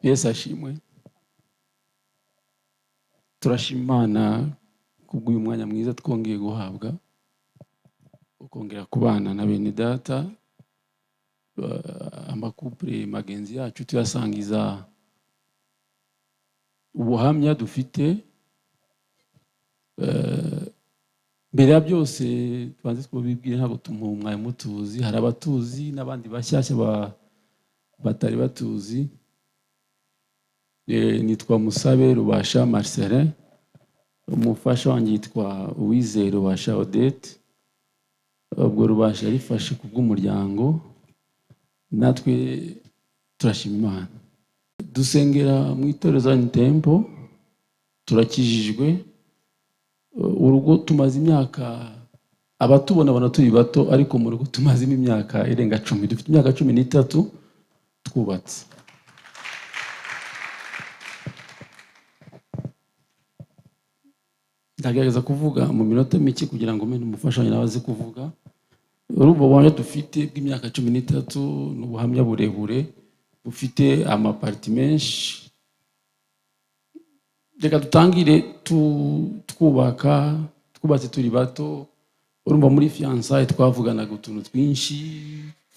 Yesu ashimwe. Turashima Imana kubw'uyu mwanya mwiza twongeye guhabwa, ukongera kubana na bene data, amakupure magenzi yacu, tuyasangiza ubuhamya dufite. Mbere ya byose tubanze twabibwire, ntabwo mwari mutuzi, hari abatuzi n'abandi bashyashya batari batuzi. Nitwa Musabe Rubasha Marcelin, umufasha wanjye yitwa Uwizeye Rubasha Odette. Ubwo Rubasha yarifashe kubw'umuryango, natwe turashima Imana. Dusengera mu itorero Zion Temple, turakijijwe. Urugo tumaze imyaka, abatubona bona turi bato, ariko mu rugo tumazemo imyaka irenga 10, dufite imyaka 13 twubatse. Ndagerageza kuvuga mu minota mike kugira ngo mbe umufasha nawe aze kuvuga. Urumva ubuhamya dufite bw'imyaka 13 ni ubuhamya burebure bufite amaparti menshi. Reka dutangire twubaka, twubatse turi bato. Urumva muri fiançailles twavuganaga utuntu twinshi,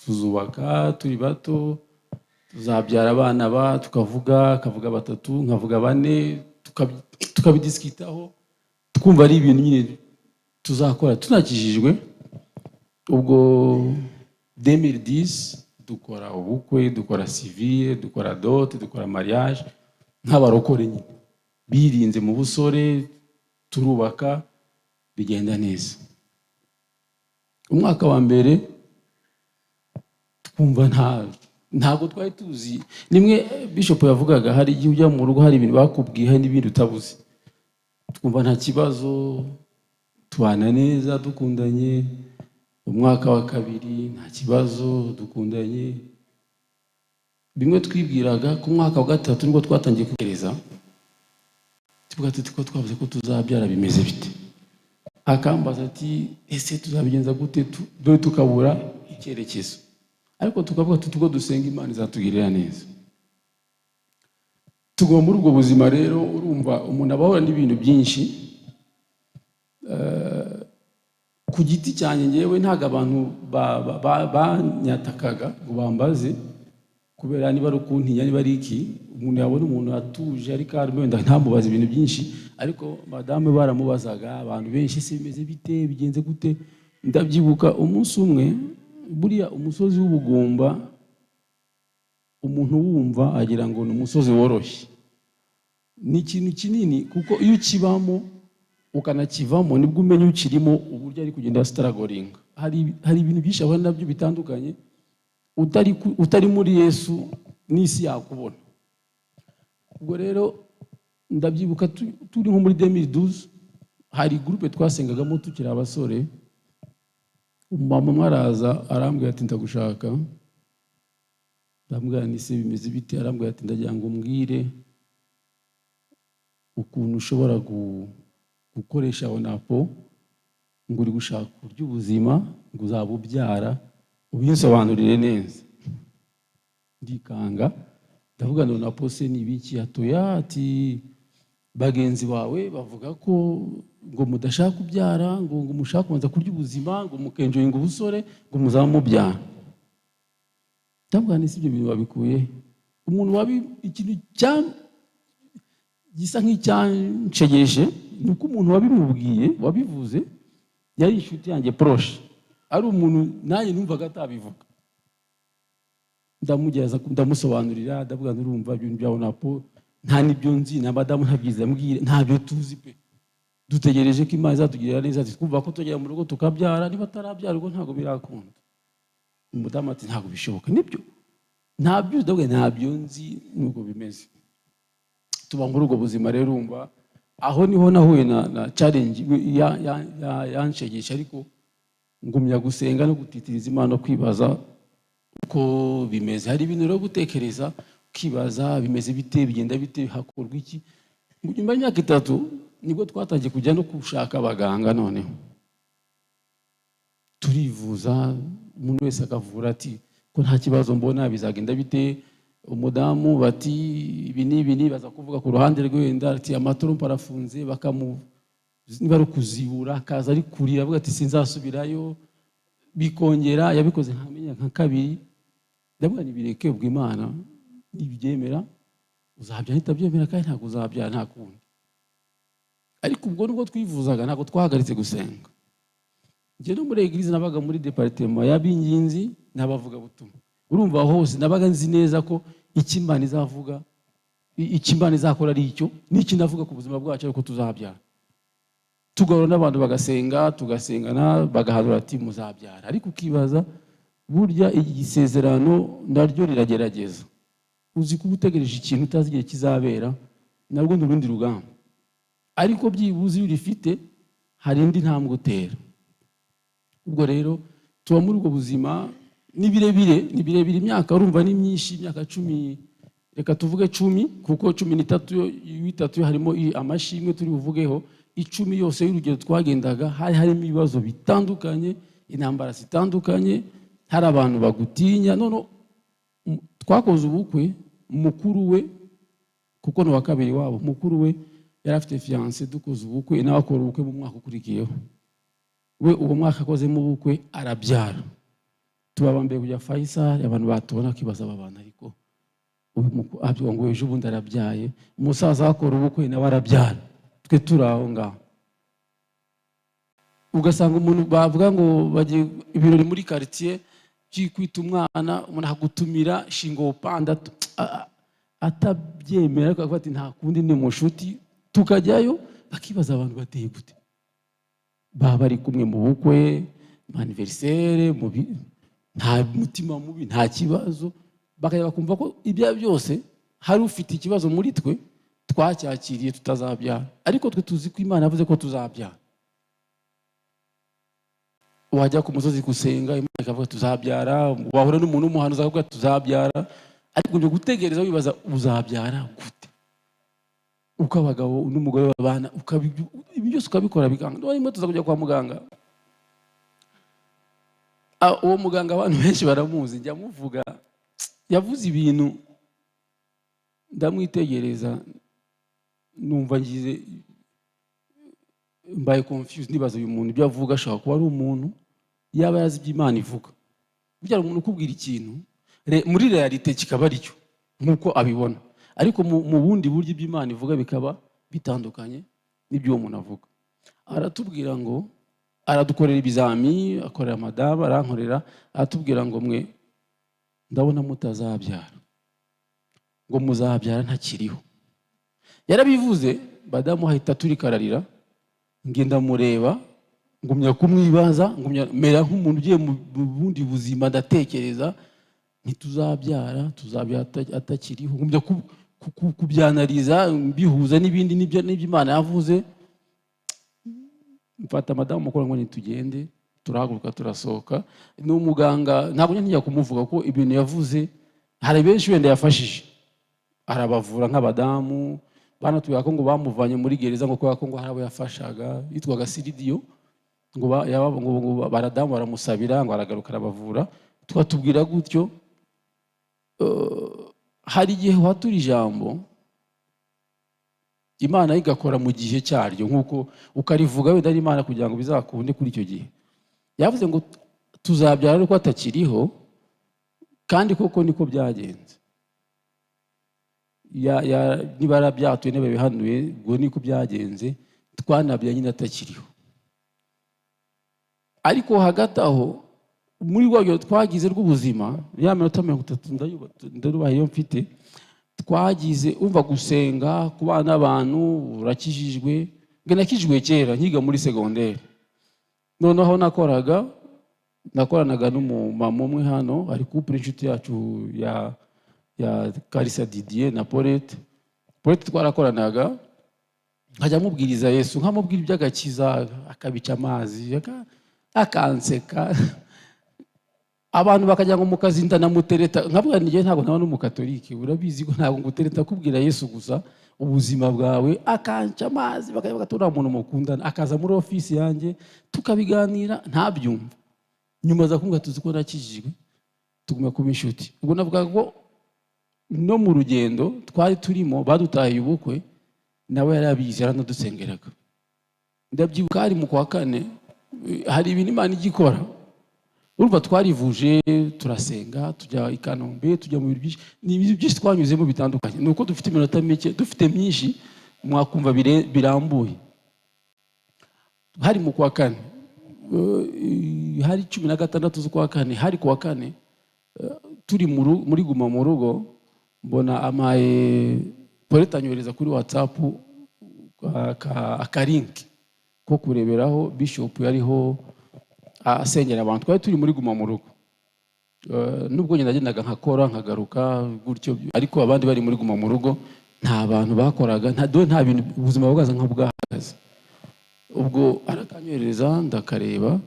tuzubaka turi bato, tuzabyara abana ba, tukavuga, akavuga batatu, nkavuga bane, tukabidiskitaho, twumva ari ibintu nyine tuzakora tunakijijwe. Ubwo 2010 dukora ubukwe, dukora civile, dukora dot, dukora mariage nk'abarokore nyine birinze mu busore, turubaka bigenda neza. Umwaka wa mbere twumva ntabwo twari tuzi. Nimwe Bishop yavugaga, hari igihe ujya mu rugo hari ibintu bakubwiye hari n'ibindi utabuze. Twumva nta kibazo, tubana neza dukundanye. Umwaka wa kabiri nta kibazo, dukundanye. Bimwe twibwiraga ku mwaka wa gatatu nibwo twatangiye kugereza, tuvuga tuti ko twavuze ko tuzabyara bimeze bite? Akambaza ati ese tuzabigenza gute? Dore tukabura icyerekezo, ariko tukavuga tuti ubwo dusenga Imana izatugirira neza. Tugomba muri ubwo buzima rero, urumva umuntu abahura n'ibintu byinshi. Ku giti cyanjye ngewe ntago abantu banyatakaga ngo bambaze, kubera niba ari ukuntinya niba ari iki, umuntu yabona umuntu atuje ariko wenda ntamubaze ibintu byinshi, ariko madame baramubazaga abantu benshi, ese bimeze bite, bigenze gute? Ndabyibuka umunsi umwe, buriya umusozi w'ubugumba umuntu wumva agira ngo ni umusozi woroshye, ni ikintu kinini, kuko iyo ukibamo ukanakivamo nibwo umenya ukirimo uburyo ari kugenda struggling. Hari ibintu byinshi ahura nabyo bitandukanye, utari muri Yesu n'isi yakubona. Ubwo rero ndabyibuka turi nko muri 2012, hari groupe twasengagamo tukiri abasore. Umumama umwe araza arambwira ati ndagushaka. Ndamubwira nti se bimeze bite? Arambwira ati ndagira ngo umbwire ukuntu ushobora gukoresha onapo, ngo uri gushaka uburyo ubuzima ngo uzabubyara, ubinsobanurire neza. Ndikanga, ndavuga ngo onapo se ni ibiki? Atoya ati bagenzi bawe bavuga ko ngo mudashaka kubyara, ngo mushaka kubanza kurya ubuzima, ngo mukenjoyinga ubusore, ngo muzamubyara. Ndavuga nti si ibyo bintu babikuye? Umuntu wabi ikintu gisa nk'icyanshegeje ni uko umuntu wabimubwiye wabivuze yari inshuti yanjye proche, ari umuntu nanjye numvaga atabivuga. Ndamugereza, ndamusobanurira, ndavuga nti urumva ibintu bya onapo nta nibyo nzi, na madamu ntabyize ambwira, ntabyo tuzi pe. Dutegereje ko Imana izatugirira neza, twumva ko tugera mu rugo tukabyara, niba atarabyara ubwo ntabwo birakunda. Umudamu ati ntabwo bishoboka, nibyo ntabyo, ndavuga ntabyo nzi, nuko bimeze. Tuba muri ubwo buzima rero, urumva aho niho nahuye na challenge yanshegesha, ariko ngumya gusenga no gutitiriza Imana no kwibaza uko bimeze. Hari ibintu rero gutekereza ukibaza bimeze bite, bigenda bite, hakorwa iki. Nyuma y'imyaka 3 nibwo twatangiye kujya no gushaka abaganga, noneho turivuza, umuntu wese akavura ati ko nta kibazo mbona bizagenda bite. Umudamu bati Ibi n'ibi nibaza kuvuga ku ruhande rwenda ati amatrompe arafunze, bakamu niba ari ukuzibura, akaza ari kurira avuga ati sinzasubirayo. Bikongera yabikoze nkamenya nka kabiri. Ndavuga nibireke, ubwo Imana nibyemera uzabyara, nitabyemera kandi ntabwo uzabyara, nta kundi. Ariko ubwo nubwo twivuzaga, ntabwo twahagaritse gusenga. Njye no muri église nabaga muri département y'abinginzi n'abavugabutumwa. Urumva hose nabaga nzi neza ko icyo Imana izavuga, icyo Imana izakora ari icyo, n'icyo inavuga ku buzima bwacu ariko tuzabyara. Tugahura n'abantu bagasenga, tugasengana, bagahanura ati muzabyara. Ariko ukibaza, burya isezerano naryo riragerageza. Uzi kuba utegereje ikintu utazi igihe kizabera, narwo ni urundi rugamba. Ariko byibuze iyo urifite hari indi ntambwe utera. Ubwo rero tuba muri ubwo buzima. Ni birebire, ni birebire. Imyaka urumva ni myinshi, imyaka 10, reka tuvuge 10, kuko 13 itatu harimo amashimwe turi buvugeho. 10 yose y'urugendo twagendaga, hari harimo ibibazo bitandukanye, intambara zitandukanye, hari abantu bagutinya. None twakoze ubukwe, mukuru we, kuko ni uwa kabiri wabo, mukuru we yari afite fiancée. Dukoze ubukwe, nawe akora ubukwe mu mwaka ukurikiyeho. We uwo mwaka akozemo ubukwe arabyara. Tuba aba mbere kujya Faisal. Abantu batubona bakibaza aba bantu, ariko uyu abyuka ngo ejo bundi arabyaye, umusaza akora ubukwe nawe arabyara, twe turi aho ngaho. Ugasanga umuntu bavuga ngo bagiye ibirori muri quartier kwita umwana, umuntu akagutumira shingo panda, atabyemera, ariko akavuga ati nta kundi, ni mushuti, tukajyayo. Bakibaza abantu bateye gute, baba bari kumwe mu bukwe, mu anniversaire, nta mutima mubi, nta kibazo. Bakajya bakumva ko ibyo byose hari ufite ikibazo muri twe twacyakiriye tutazabyara. Ariko twe tuzi ko Imana yavuze ko tuzabyara. Wajya ku musozi gusenga, Imana ikavuga tuzabyara. Wahura n'umuntu w'umuhanuzi akavuga tuzabyara. Ariko ibyo gutegereza wibaza uzabyara gute, uko abagabo n'umugore babana, ibi byose ukabikora bikanga. Rimwe tuza kujya kwa muganga. Uwo muganga abantu benshi baramuzi, njya muvuga. Yavuze ibintu, ndamwitegereza, numva ngize mbaye confused, nibaza uyu muntu ibyo avuga ashobora kuba ari umuntu yaba yazi ibyo Imana ivuga. Burya hari umuntu ukubwira ikintu muri réalité kikaba aricyo nk'uko abibona, ariko mu bundi buryo ibyo Imana ivuga bikaba bitandukanye n'ibyo uwo muntu avuga. Aratubwira ngo aradukorera ibizami, akorera madamu, arankorera, aratubwira ngo mwe ndabona mutazabyara, ngo muzabyara ntakiriho. Yarabivuze, madamu ahita turikararira. Ngenda mureba, ngumya kumwibaza, ngumya mera nk'umuntu ugiye mu bundi buzima. Ndatekereza, ntituzabyara, tuzabyara atakiriho. Ngumya kubyanariza, mbihuza n'ibindi n'ibyo Imana yavuze. Mfata madamu mukuru ngo nitugende, turahaguruka, turasohoka. Ni umuganga, ntabwo njya kumuvuga ko ibintu yavuze hari benshi wenda yafashije, arabavura nk'abadamu. Banatubwira ko ngo bamuvanye muri gereza ngo kubera ko ngo hari abo yafashaga. Yitwaga Siridiyo, ngo ngo baradamu baramusabira, ngo aragaruka arabavura. Twatubwira gutyo. Hari igihe watura ijambo, Imana igakora mu gihe cyaryo, nk'uko ukarivuga wenda ari Imana kugira ngo bizakunde kuri icyo gihe. Yavuze ngo tuzabyara ariko atakiriho, kandi koko niko byagenze. Niba yarabyatuye, niba bihanuye, ubwo niko byagenze. Twanabyaye nyine atakiriho. Ariko hagati aho muri rwa rugendo twagize rw'ubuzima, ya minota 30 ndarubaha iyo mfite, twagize umva gusenga, kubana n'abantu. Urakijijwe, nge nakijijwe kera nkiga muri segonderi. Noneho nakoranaga n'umumama umwe hano, ari couple inshuti yacu ya Karisa Didier na Paulette. Paulette twarakoranaga, nkajya mubwiriza Yesu, nkamubwira iby'agakiza, akabica amazi, akanseka. Abantu bakajya ngo mu kazi ndanamutereta. Nkavuga nijye ntabwo naba n'umukatolike, urabizi ko ntabwo ngutereta, kubwira Yesu gusa ubuzima bwawe. Akanca amazi, bakajya bagatura umuntu mukundana, akaza muri ofisi yanjye tukabiganira, ntabyumva. Nyuma aza kumbwira tuzi ko nakijijwe, tuguma kuba inshuti. Ubwo navuga ko No mu rugendo twari turimo, badutahiye ubukwe, nawe yari abizi, yaranadusengeraga. Ndabyibuka hari mu kwa kane, hari ibintu Imana ijya ikora. Urumva twarivuje, turasenga, tujya i Kanombe, tujya mu bintu byinshi. Ni ibintu byinshi twanyuzemo bitandukanye. Ni uko dufite iminota mike, dufite myinshi mwakumva birambuye. Hari mu kwa kane, hari 16 z'ukwa kane, hari kuwa kane, turi muri guma mu rugo, mbona amaye Polete anyohereza kuri WhatsApp aka link ko kureberaho bishop yariho asengera abantu. Twari turi muri guma mu rugo. Nubwo njye nagendaga nkakora nkagaruka gutyo, ariko abandi bari muri guma mu rugo, nta bantu bakoraga, nta dore nta bintu, ubuzima bwaza nka bwahagaze. Ubwo arakanyohereza ndakareba,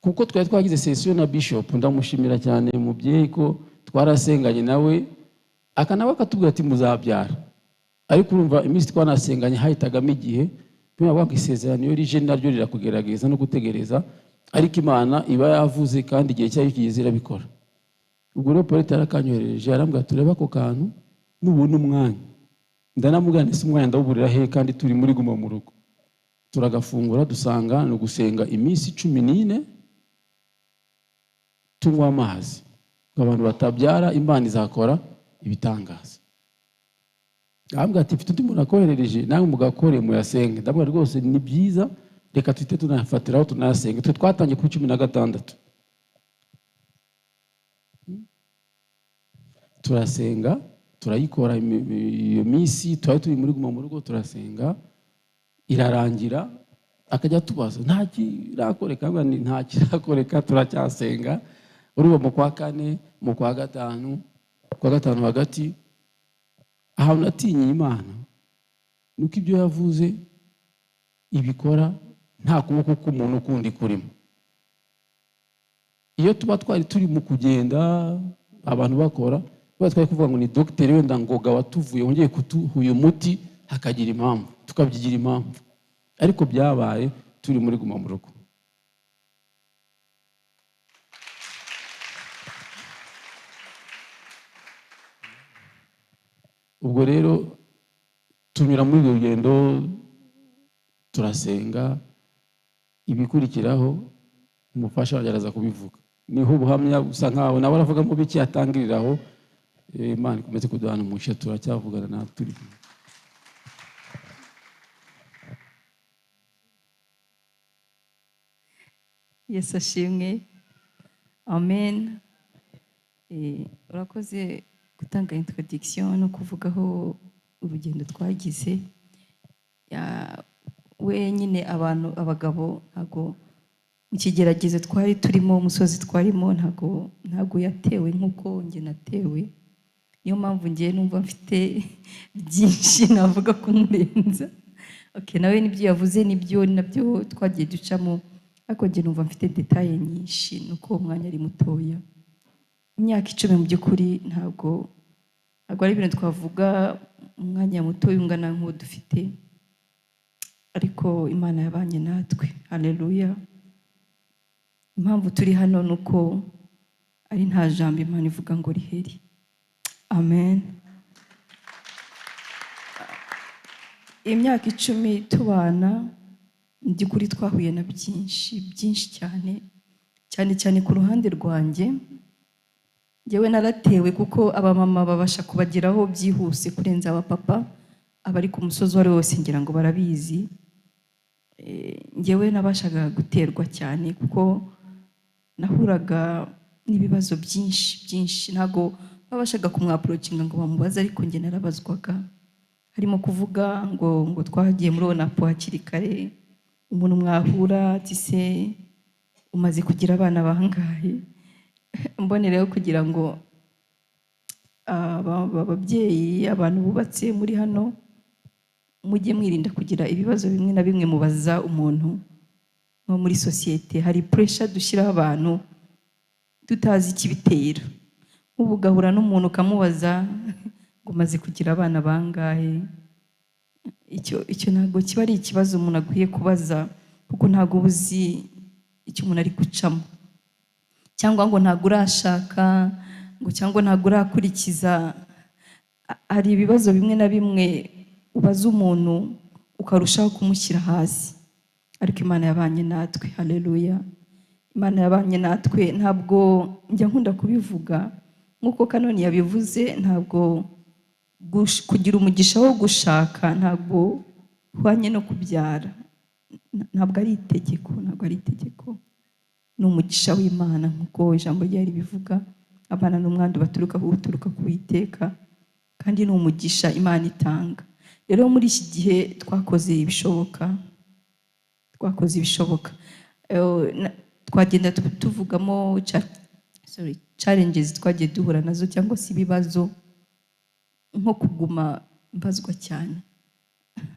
kuko twari twagize session na bishop. Ndamushimira cyane mubyeyi ko twarasenganye nawe, akanaba akatubwira ati muzabyara. Ariko urumva iminsi twanasenganye hahitagamo igihe, kubera ko isezerano iyo rije naryo rirakugerageza no gutegereza, ariko Imana iba yavuze kandi igihe cyayo kigeze irabikora. Ubwo rero Polete yarakanyohereje, arambwira turebe ako kantu nubona umwanya. Ndanamubwira nti ese umwanya ndawuburira he kandi turi muri guma mu rugo? Turagafungura, dusanga ni ugusenga iminsi 14 tunywa amazi, ngo abantu batabyara Imana izakora ibitangaza. Arambwira ati mfite undi muntu akoherereje, nawe mugakore muyasenge. Ndabwira rwose ni byiza, reka tuhite tunafatiraho tunayasenge. Twe twatangiye kuri 16 turasenga, turayikora iyo minsi twari turi muri guma mu rugo, turasenga irarangira. Akajya atubaza nta kirakoreka, nta kirakoreka, turacyasenga. Urumva mu kwa kane, mu kwa gatanu, kwa gatanu hagati, ahantu natinye Imana nuko ibyo yavuze ibikora nta kuboko k'umuntu kundi kurimo. Iyo tuba twari turi mu kugenda abantu bakora, tuba twari kuvuga ngo ni dogiteri wenda Ngoga watuvuye wongeye kutuha uyu muti, hakagira impamvu, tukabyigira impamvu. Ariko byabaye turi muri guma mu rugo. Ubwo rero tunyura muri urwo rugendo, turasenga, ibikurikiraho umufasha wanjye araza kubivuga. Niho ubuhamya busa nkaho nawe aravuga mu biki atangiriraho. Imana ikomeze kuduhana umugisha, turacyavugana natwe turi kumwe. Yesu ashimwe, amen. Urakoze gutanga introduction no kuvugaho urugendo twagize. We nyine abantu abagabo ntago mu kigeragezo twari turimo, umusozi twarimo, ntago yatewe nkuko njye natewe. Niyo mpamvu njye numva mfite byinshi navuga kumurenza. Okay, nawe nibyo yavuze nibyo nabyo twagiye ducamo, ariko njye numva mfite detail nyinshi nuko umwanya ari mutoya. Imyaka 10 mu by'ukuri ntago ari ibintu twavuga umwanya muto ungana nk'uwo dufite, ariko Imana yabanye natwe. Haleluya. Impamvu turi hano nuko ari nta jambo Imana ivuga ngo riheri. Amen. Imyaka 10 tubana mu by'ukuri twahuye na byinshi byinshi cyane, cyane cyane ku ruhande rwanjye. Njyewe naratewe kuko abamama babasha kubageraho byihuse kurenza abapapa, abari ku musozi uwo ari wose ngira ngo barabizi. Njyewe nabashaga guterwa cyane kuko nahuraga n'ibibazo byinshi byinshi, ntago babashaga kumwaproachinga ngo bamubaze, ariko njye narabazwaga. Harimo kuvuga ngo twagiye muri ONAPO hakiri kare, umuntu mwahura ati se umaze kugira abana bangahe? Mbonereho kugira ngo ababyeyi, abantu bubatse muri hano, mujye mwirinda kugira ibibazo bimwe na bimwe mubaza umuntu nko muri sosiyete. Hari pressure dushyiraho abantu tutazi ikibitera. Nk'ubu ugahura n'umuntu ukamubaza ngo umaze kugira abana bangahe? Icyo ntabwo kiba ari ikibazo umuntu akwiye kubaza, kuko ntabwo uba uzi icyo umuntu ari gucamo, cyangwa ngo ntabwo urashaka, ngo cyangwa ntabwo urakurikiza. Hari ibibazo bimwe na bimwe ubaza umuntu ukarushaho kumushyira hasi, ariko Imana yabanye natwe. Haleluya! Imana yabanye natwe. Ntabwo njya nkunda kubivuga nk'uko Kanoni yabivuze, ntabwo kugira umugisha wo gushaka ntabwo uhwanye no kubyara. Ntabwo ari itegeko, ntabwo ari itegeko, ni umugisha w'Imana nk'uko ijambo ryari ribivuga. Abana n'umwandu baturuka ku uturuka ku Uwiteka, kandi ni umugisha Imana itanga. Rero muri iki gihe twakoze ibishoboka, twakoze ibishoboka. Twagenda tuvugamo sorry, challenges twagiye duhura nazo cyangwa se ibibazo, nko kuguma mbazwa cyane.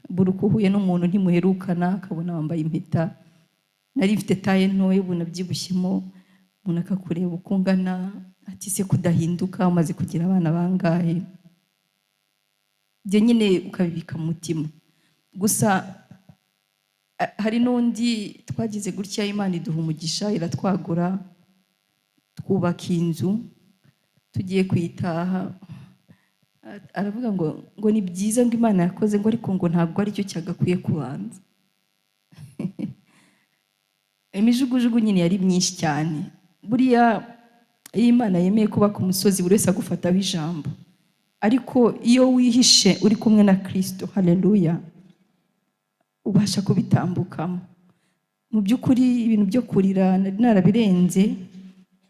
Buri uko uhuye n'umuntu ntimuherukana, akabona wambaye impeta. Nari mfite taille ntoya, ubu nabyibushyemo. Umuntu akakureba uko ungana, ati: "Se kudahinduka, umaze kugira abana bangahe?" Ibyo nyine ukabibika mu mutima gusa. Hari n'undi twagize gutya, Imana iduha umugisha, iratwagura, twubaka inzu, tugiye kuyitaha, aravuga ngo ni byiza, ngo Imana yakoze, ngo ariko ngo ntabwo aricyo cyagakwiye kubanza. Imijugujugu nyine yari myinshi cyane. Buriya iyo Imana yemeye kubaka umusozi, buri wese agufataho ijambo, ariko iyo wihishe uri kumwe na Kirisito, haleluya, ubasha kubitambukamo. Mu by'ukuri ibintu byo kurira nari narabirenze,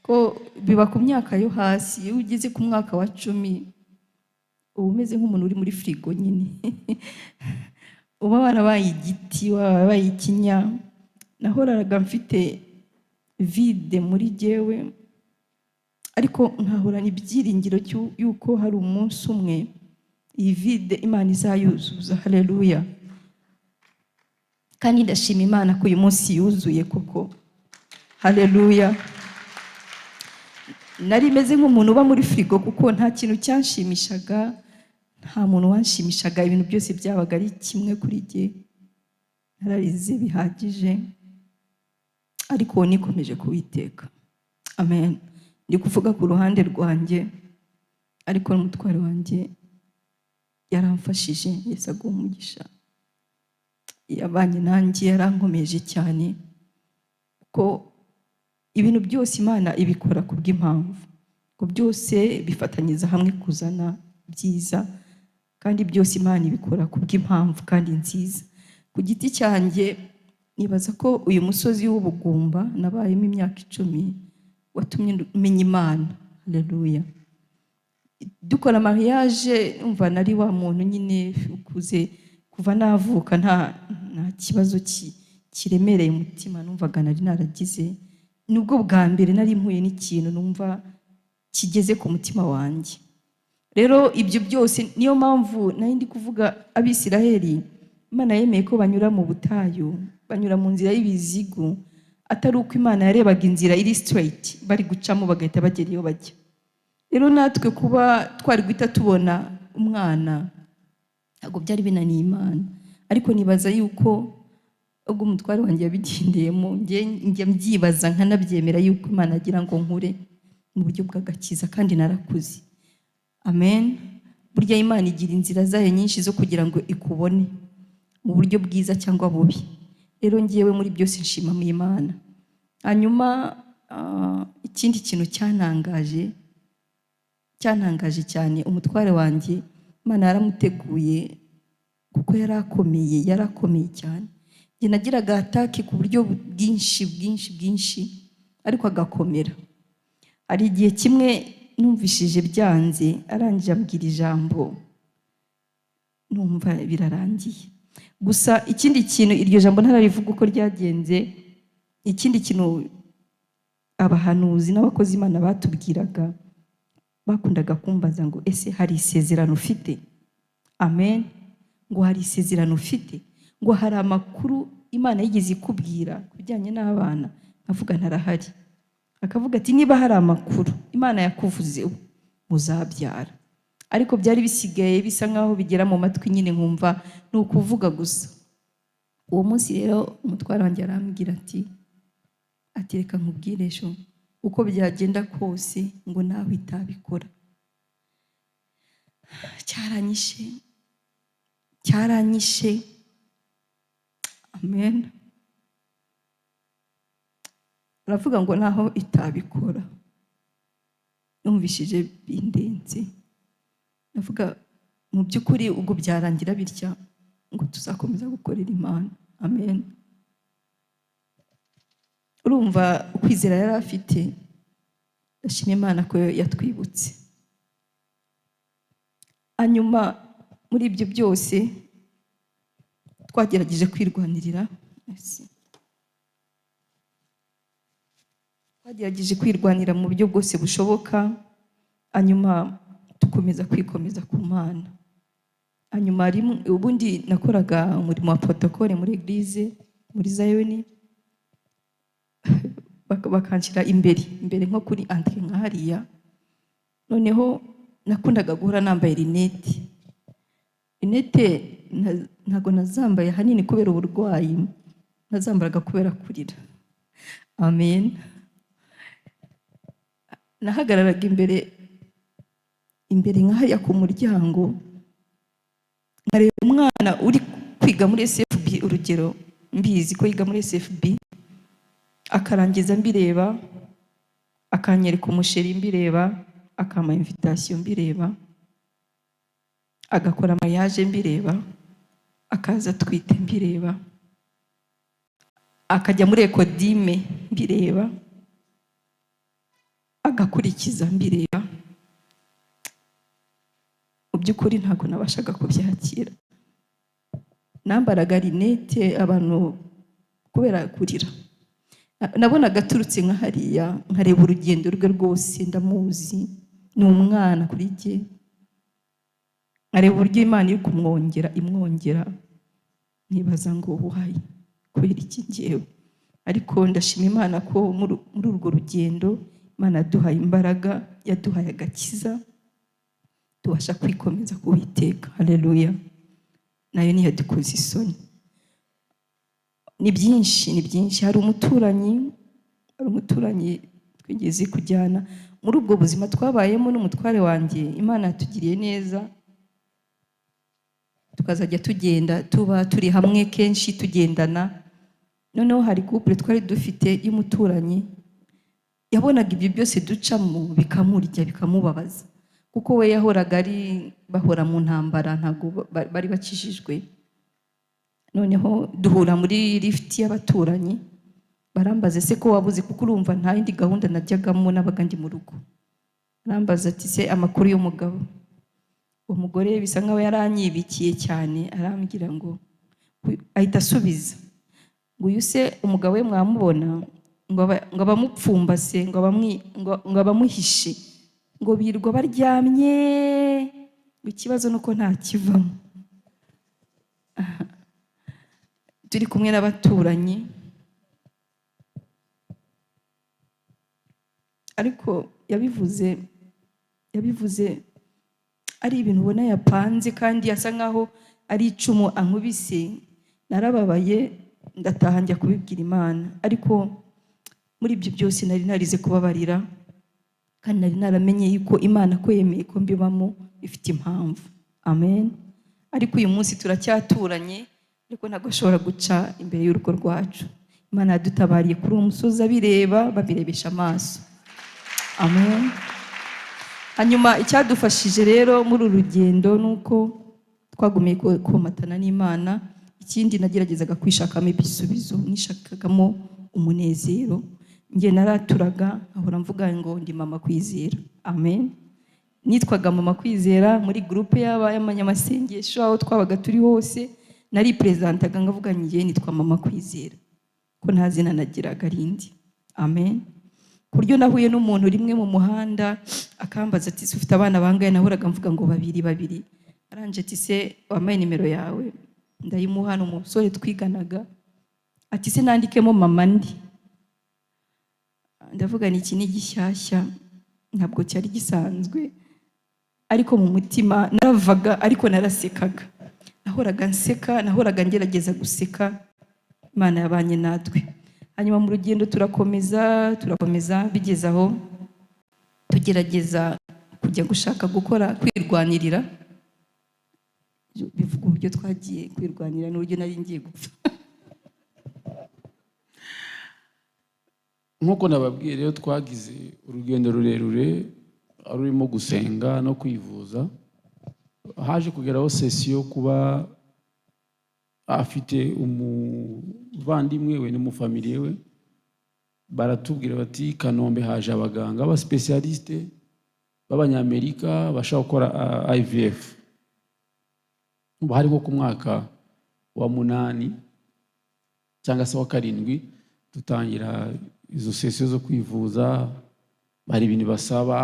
ko biba ku myaka yo hasi. Iyo ugeze ku mwaka wa 10, uba umeze nk'umuntu uri muri firigo nyine, uba warabaye igiti, warabaye ikinya. Nahoraga mfite vide muri jyewe, ariko nkahorana ibyiringiro yuko hari umunsi umwe iyi vide Imana izayuzuza. Haleluya! Kandi ndashima Imana ko uyu munsi yuzuye koko. Haleluya! Nari meze nk'umuntu uba muri firigo, kuko nta kintu cyanshimishaga, nta muntu wanshimishaga, ibintu byose byabaga ari kimwe kuri jye. Nararize bihagije, ariko nikomeje kuwiteka. Amen. Ndi kuvuga ku ruhande rwanjye, ariko n'umutware wanjye yaramfashije. Yesu aguha umugisha, yabanye nanjye, yarankomeje cyane, ko ibintu byose Imana ibikora ku bw'impamvu, ko byose bifatanyiriza hamwe kuzana byiza, kandi byose Imana ibikora ku bw'impamvu kandi nziza. Ku giti cyanjye nibaza ko uyu musozi w'ubugumba nabayemo imyaka 10 watumye menya Imana. Haleluya! Dukora mariage, umva, nari wa muntu nyine ukuze. Kuva navuka nta kibazo kiremereye umutima numvaga nari naragize. Nubwo bwa mbere nari mpuye n'ikintu numva kigeze ku mutima wanjye. Rero ibyo byose, niyo mpamvu nari ndi kuvuga Abisiraheli, Imana yemeye ko banyura mu butayu, banyura mu nzira y'ibizigu, atari uko Imana yarebaga inzira iri straight bari gucamo bagahita bagera iyo bajya. Rero natwe kuba twari guhita tubona umwana, ntabwo byari binaniye Imana, ariko nibaza yuko ubwo umutware wanjye yabigendeyemo, njye mbyibaza nkanabyemera yuko Imana agira ngo nkure mu buryo bw'agakiza, kandi narakuze. Amen. Burya Imana igira inzira zayo nyinshi zo kugira ngo ikubone mu buryo bwiza cyangwa bubi. Rero ngewe muri byose nshima mu Imana. Hanyuma ikindi kintu cyantangaje cyane, umutware wanjye Imana yaramuteguye, kuko yari akomeye, yari akomeye cyane. Njye nagiraga attaque ku buryo bwinshi bwinshi bwinshi, ariko agakomera. Hari igihe kimwe numvishije byanze, arangije ambwira ijambo, numva birarangiye. Gusa ikindi kintu, iryo jambo ntararivuga uko ryagenze, ikindi kintu abahanuzi n'abakozi Imana batubwiraga, bakundaga kumbaza ngo: "Ese hari isezerano ufite?" Amen. Ngo: "Hari isezerano ufite?" Ngo: "Hari amakuru Imana yigeze ikubwira ku bijyanye n'abana?" Nkavuga ntarahari. Akavuga ati: "Niba hari amakuru Imana yakuvuzeho, muzabyara." Ariko byari bisigaye bisa nkaho bigera mu matwi nyine, nkumva ni ukuvuga gusa. Uwo munsi rero umutware wanjye arambwira ati: "Reka nkubwire ejo." Uko byagenda kose, ngo nawe itabikora. Cyaranyishe, cyaranyishe. Amen. Aravuga ngo naho itabikora. Numvishije bindenze, ndavuga mu by'ukuri ubwo byarangira bitya, ngo tuzakomeza gukorera Imana? Amen. Urumva ukwizera yari afite. Ndashima Imana ko yatwibutse. Hanyuma muri ibyo byose twagerageje kwirwanirira. Merci. Twagerageje kwirwanira mu buryo bwose bushoboka, hanyuma dukomeza kwikomeza ku Mana. Hanyuma rimwe ubundi nakoraga umurimo wa protocole muri église, muri Zayoni, bakanshyira imbere imbere nko kuri entrée nka hariya. Noneho nakundaga guhora nambaye lunettes. Lunettes ntabwo nazambaye ahanini kubera uburwayi, nazambaraga kubera kurira. Amen. Nahagararaga imbere imbere nka hariya ku muryango, nkareba umwana uri kwiga muri SFB, urugero mbizi ko yiga muri SFB, akarangiza mbireba, akanyereka umuchéri mbireba, akampa invitation mbireba, agakora mariage mbireba, akaza atwite mbireba, akajya muri ecodim mbireba, agakurikiza mbireba. Mu by'ukuri ntabwo nabashaga kubyakira. Nambaraga lunettes abantu kubera kurira. Nabonaga aturutse nka hariya, nkareba urugendo rwe rwose, ndamuzi, ni umwana kuri jye, nkareba uburyo Imana iri kumwongera, imwongera, nkibaza ngo why, kubera iki ngewe? Ariko ndashima Imana ko muri urwo rugendo Imana yaduhaye imbaraga, yaduhaye agakiza, tubasha kwikomeza ku Uwiteka. Haleluya! Nayo ntiyadukoze isoni. Ni byinshi, ni byinshi. Hari umuturanyi twigeze kujyana muri ubwo buzima twabayemo n'umutware wanjye. Imana yatugiriye neza, tukazajya tugenda tuba turi hamwe kenshi, tugendana. Noneho hari couple twari dufite y'umuturanyi, yabonaga ibyo byose ducamo bikamurya, bikamubabaza, kuko we yahoraga ari bahora mu ntambara, ntabwo bari bakijijwe. Noneho duhura muri lift y'abaturanyi, barambaza: "Ese ko wabuze?" Kuko urumva nta yindi gahunda najyagamo, nabaga ndi mu rugo. Arambaza ati: "Se amakuru y'umugabo?" Uwo mugore bisa nkaho yaranyibikiye cyane, arambwira ngo, ahita asubiza ngo: "Uyu se umugabo we mwamubona?" Ngo abamupfumbase, ngo abamuhishe, ngo birirwa baryamye, ngo ikibazo ni uko nta kivamo. Turi kumwe n'abaturanyi, ariko yabivuze ari ibintu ubona yapanze, kandi asa nkaho ari icumu ankubise. Narababaye, ndataha, njya kubibwira Imana. Ariko muri ibyo byose nari narize kubabarira, kandi nari naramenye yuko Imana ko yemeye ko mbibamo ifite impamvu. Amen. Ariko uyu munsi turacyaturanye, ariko ntabwo ashobora guca imbere y'urugo rwacu. Imana yadutabariye kuri uwo musozi abireba, babirebesha amaso. Amen. Hanyuma icyadufashije rero muri uru rugendo ni uko twagumiye komatana n'Imana. Ikindi, nageragezaga kwishakamo ibisubizo, nishakagamo umunezero. Njye naraturaga, nkahora mvuga ngo ndi Mama Kwizera. Amen. Nitwaga Mama Kwizera muri groupe y'abanyamasengesho, aho twabaga turi hose nari perezantaga nkavuga: "Njye nitwa Mama Kwizera," ko nta zina nagiraga rindi. Amen. Ku buryo nahuye n'umuntu rimwe mu muhanda, akambaza ati: "Ufite abana bangahe?" Nahoraga mvuga ngo babiri, babiri. Aranje ati: "Se wampaye nimero yawe?" Ndayimuha, ni umusore twiganaga. Ati: "Se nandikemo mama ndi?" Ndavuga ni iki ni gishyashya, ntabwo cyari gisanzwe. Ariko mu mutima naravaga, ariko narasekaga, nahoraga nseka, nahoraga ngerageza guseka. Imana yabanye natwe. Hanyuma mu rugendo turakomeza bigeze aho tugerageza kujya gushaka gukora kwirwanirira. Bivuga uburyo twagiye kwirwanira n'uburyo nari ngiye gupfa. Nk'uko nababwiye rero, twagize urugendo rurerure rurimo gusenga no kwivuza. Haje kugeraho sesiyo kuba afite umuvandimwe we n'umufamiliye we, baratubwira bati Kanombe haje abaganga b'abasipesiyalisite b'abanyamerika bashaka gukora IVF. Hari nko ku mwaka wa 8 cyangwa se wa 7 dutangira izo sesiyo zo kwivuza. Hari ibintu basaba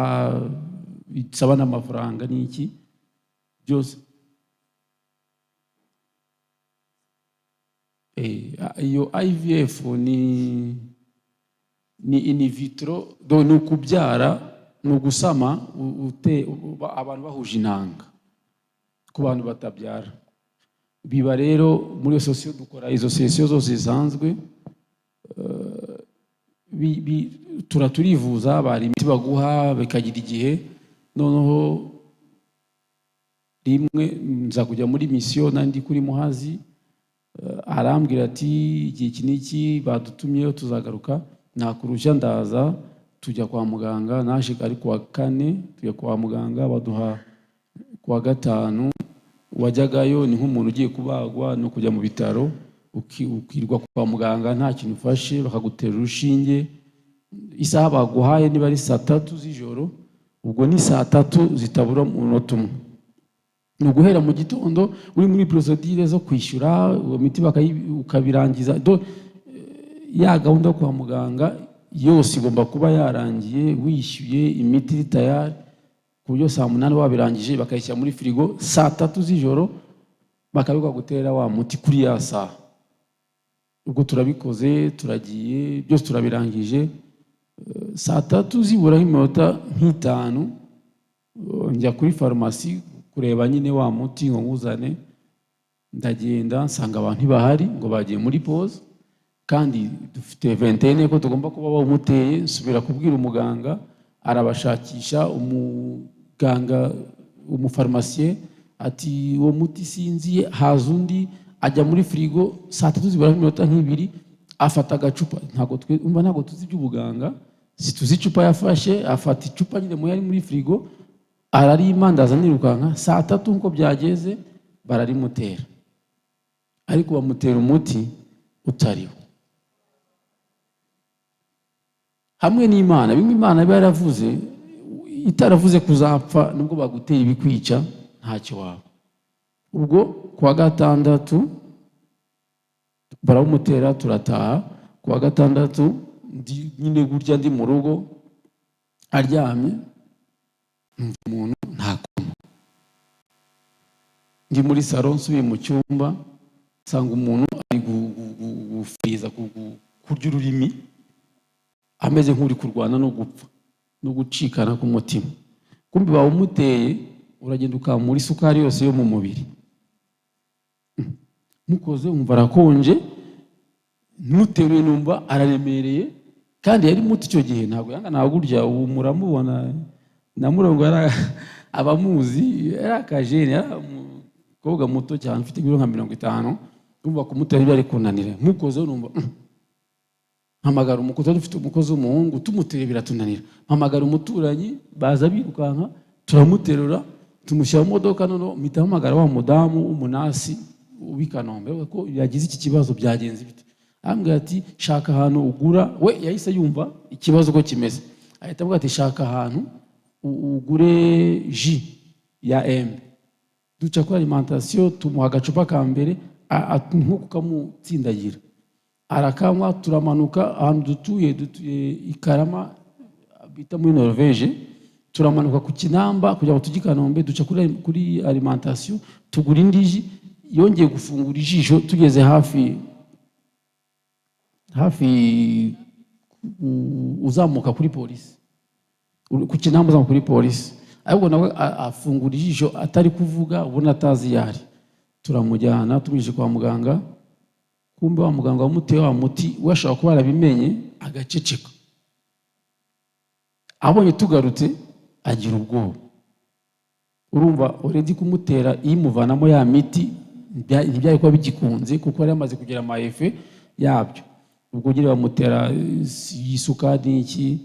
bisaba n'amafaranga n'iki byose. Iyo IVF ni in vitro, ni ukubyara, ni ugusama abantu bahuje intanga ku bantu batabyara. Biba rero muri iyo sosiyo dukora izo sesiyo zose zisanzwe, turivuza, bari imiti baguha bikagira igihe. Noneho rimwe nza kujya muri misiyo nandi kuri Muhazi, arambwira ati igihe iki n'iki badutumyeyo tuzagaruka, nakurushya ndaza. Tujya kwa muganga, naje ari kuwa 4, tujya kwa muganga baduha kuwa 5. Wajyagayo ni nk'umuntu ugiye kubagwa, no kujya mu bitaro ukirwa kwa muganga nta kintu ufashe, bakagutera urushinge. Isaha baguhaye niba ari saa 3 z'ijoro, ubwo ni saa 3 zitabura umunota umwe. Ni uguhera mu gitondo uri muri procedure zo kwishyura uwo miti ukabirangiza. Ya gahunda yo kwa muganga yose igomba kuba yarangiye, wishyuye imiti iri tayari, ku buryo saa 8 wabirangije bakayishyira muri firigo, saa 3 z'ijoro bakabikwa gutera wa muti kuri ya saha. Ubwo turabikoze, turagiye, byose turabirangije. Saa 3 zibura iminota nk'itanu njya kuri farumasi kureba nyine wa muti ngo nguzane. Ndagenda nsanga abantu ntibahari, ngo bagiye muri pause, kandi dufite 21 ko tugomba kuba bawumuteye. Nsubira kubwira umuganga, arabashakisha umuganga umufarumasiye ati uwo muti sinziye. Haza undi ajya muri firigo saa 3 zibura iminota nk'ibiri, afata agacupa. Ntabwo tuzi iby'ubuganga, situzi icupa yafashe, afata icupa nyine mu yari muri firigo ararima, ndaza nirukanka. Saa 3 nkuko byageze bararimutera, ariko bamutera umuti utariwo. Hamwe n'Imana, bimwe Imana iba yaravuze, itaravuze kuzapfa, nubwo bagutera ibikwica ntacyo waba. Ubwo kuwa 6 baramutera, turataha. Kuwa 6 nyine gurya ndi mu rugo aryamye, umuntu ntakoma. Ndi muri salon nsubiye mu cyumba, nsanga umuntu ari gufiriza kurya ururimi, ameze nk'uri kurwana no gupfa no gucikana ku mutima. Kumbi bawumuteye, uragenda ukamura isukari yose yo mu mubiri. Mukoze umva arakonje, muteruye numva araremereye, kandi yari muto icyo gihe, ntabwo yanga nagurya. Ubu muramubona na murongo abamuzi, yari akajene, yari umukobwa muto cyane ufite ibiro nka 50. Umva kumutera ibyo ari kunanira. Mukoze numva mpamagara umukozi, dufite umukozi w'umuhungu, tumutere biratunanira. Mpamagara umuturanyi, baza birukanka, turamuterura tumushyira mu modoka. Noneho mpita mpamagara wa mudamu w'umunasi w'i Kanombe ko yagize iki kibazo, byagenze bite? Arambwira ati shaka ahantu ugura. We yahise yumva ikibazo uko kimeze, ahita avuga ati shaka ahantu ugure ji ya embe. Duca kuri alimentation, tumuha agacupa ka mbere nko kukamutsindagira, arakanywa. Turamanuka ahantu dutuye i Karama bita muri Norvege, turamanuka ku Kinamba kugira ngo tujye i Kanombe, duca kuri alimentation tugura indi ji. Yongeye gufungura ijisho tugeze hafi uzamuka kuri polisi, ku Kinamba uzamuka kuri polisi, ariko nawe afungura ijisho atari kuvuga, ubona atazi yari. Turamujyana tumwije kwa muganga Kumbe wa muganga wamuteye wa muti we ashobora kuba yarabimenye agaceceka. Abonye tugarutse agira ubwoba. Urumva already kumutera imuvanamo ya miti ntibyari kuba bigikunze, kuko yari amaze kugira ama effet yabyo. Ubwo nyine bamutera isukari n'iki,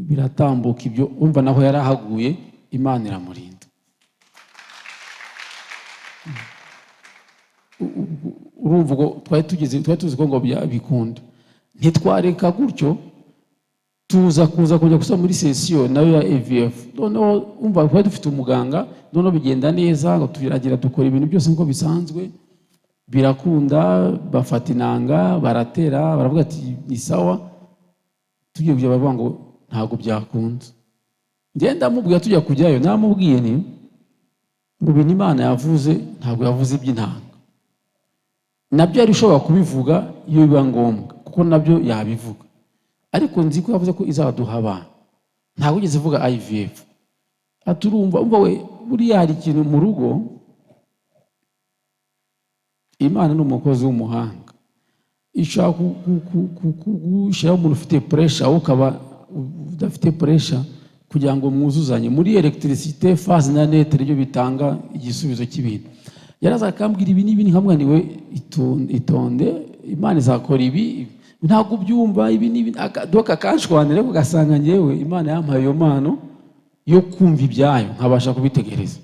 biratambuka ibyo. Urumva naho yarahaguye, Imana iramurinda. Urumva ubwo twari tuzi ko ngo bikunda, ntitwareka gutyo, tuza kuza kujya gusa muri sesiyo nayo ya AVF. Noneho umva twari dufite umuganga, noneho bigenda neza, ngo turagira dukora ibintu byose nk'uko bisanzwe, birakunda, bafata inanga baratera, baravuga ati ni sawa. Tugiye kujya baravuga ngo ntabwo byakunze. Ngenda mubwira tujya kujyayo, namubwiye ni ngo ibintu Imana yavuze ntabwo yavuze iby'intanga, nabyo yari ishobora kubivuga iyo biba ngombwa, kuko nabyo yabivuga, ariko nzi ko yavuze ko izaduha abana, ntabwo ugeze ivuga IVF. Aturumva umva we, buriya hari ikintu mu rugo, Imana ni umukozi w'umuhanga, ishaka gushyiraho umuntu ufite pressure, wowe ukaba udafite pressure, kugira ngo mwuzuzanye muri electricité, phase na neutre, ibyo bitanga igisubizo cy'ibintu. Yaraza akambwira ibi n'ibi, nkamwaniwe itonde, Imana izakora ibi, ntabwo ubyumva ibi n'ibi, doka kanshwanira, ariko ugasanga njyewe Imana yampaye iyo mpano yo kumva ibyayo, nkabasha kubitegereza.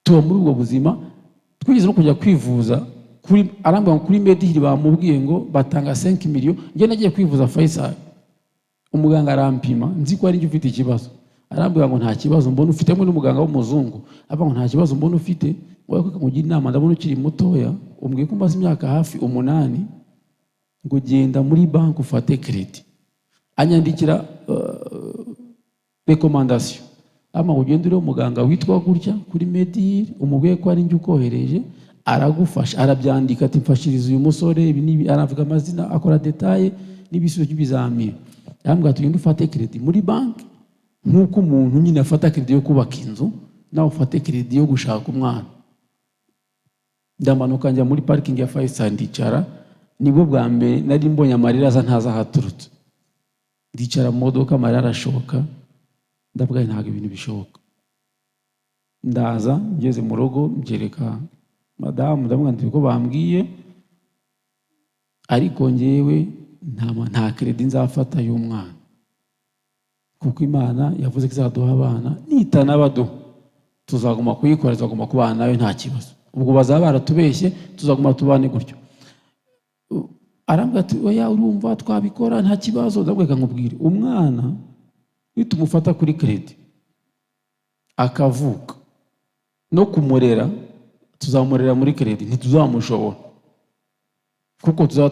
Tuba muri ubwo buzima, twigeze no kujya kwivuza kuri, arambwira ngo kuri Medihiri bamubwiye ngo batanga 5 millions. Njye nagiye kwivuza Faisal, umuganga arampima, nzi ko ari njye ufite ikibazo, arambwira ngo nta kibazo mbona ufite, hamwe n'umuganga w'umuzungu avuga ngo nta kibazo mbona ufite, wowe ko nkugira inama, ndabona ukiri mutoya, umbwiye ko umaze imyaka hafi 8, ngo genda muri banki ufate credit. Anyandikira recommandation, ama ugende uriho muganga witwa gutya kuri Medihiri, umubwiye ko ari njye ukohereje, aragufasha. Arabyandika ati mfashiriza uyu musore ibi n'ibi, aravuga amazina, akora detail n'ibisubizo by'ibizamini. Arambwira ati ugende ufate credit muri banki, nk'uko umuntu nyine afata credit yo kubaka inzu, nawe ufate credit yo gushaka umwana. Ndamanuka njya muri parking ya Faisal ndicara, nibwo bwa mbere nari mbonye amarira aza ntazi ahaturutse. Ndicara mu modoka, amarira arashoka, ndavuga ntabwo ibintu bishoboka. Ndaza ngeze mu rugo mbyereka madamu, ndamubwira nti ko bambwiye, ariko njyewe nta credit nzafata y'umwana, kuko Imana yavuze ko izaduha abana, nitanabaduha tuzaguma kuyikora, tuzaguma kubana nayo nta kibazo. Ubwo bazaba baratubeshye, tuzaguma tubane gutyo. Arambwira ati oya, urumva twabikora nta kibazo. Ndabwira nkubwire, umwana nitumufata kuri credit akavuka, no kumurera tuzamurera muri credit, ntituzamushobora, kuko tuzaba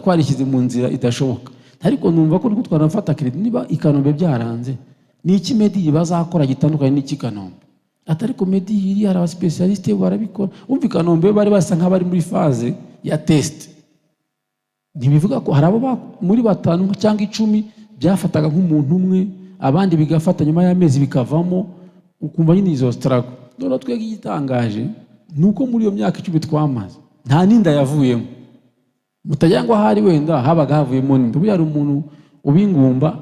twarishyize mu nzira idashoboka. Ariko numva ko niko twanafata credit, niba i Kanombe byaranze, ni iki Medihiri bazakora gitandukanye n'iki Kanombe? Atari ko Medihiri hari abasipesialiste barabikora. Umva i Kanombe bari basa nk'abari muri phase ya test, ntibivuga ko hari abo muri 5 cyangwa 10 byafataga nk'umuntu umwe, abandi bigafata nyuma y'amezi bikavamo, ukumva nyine izo struggle. Noneho twebwe igitangaje ni uko muri iyo myaka 10 twamaze nta n'inda yavuyemo. Mutagira ngo ahari wenda habaga havuyemo n'inda, buriya hari umuntu ubingumba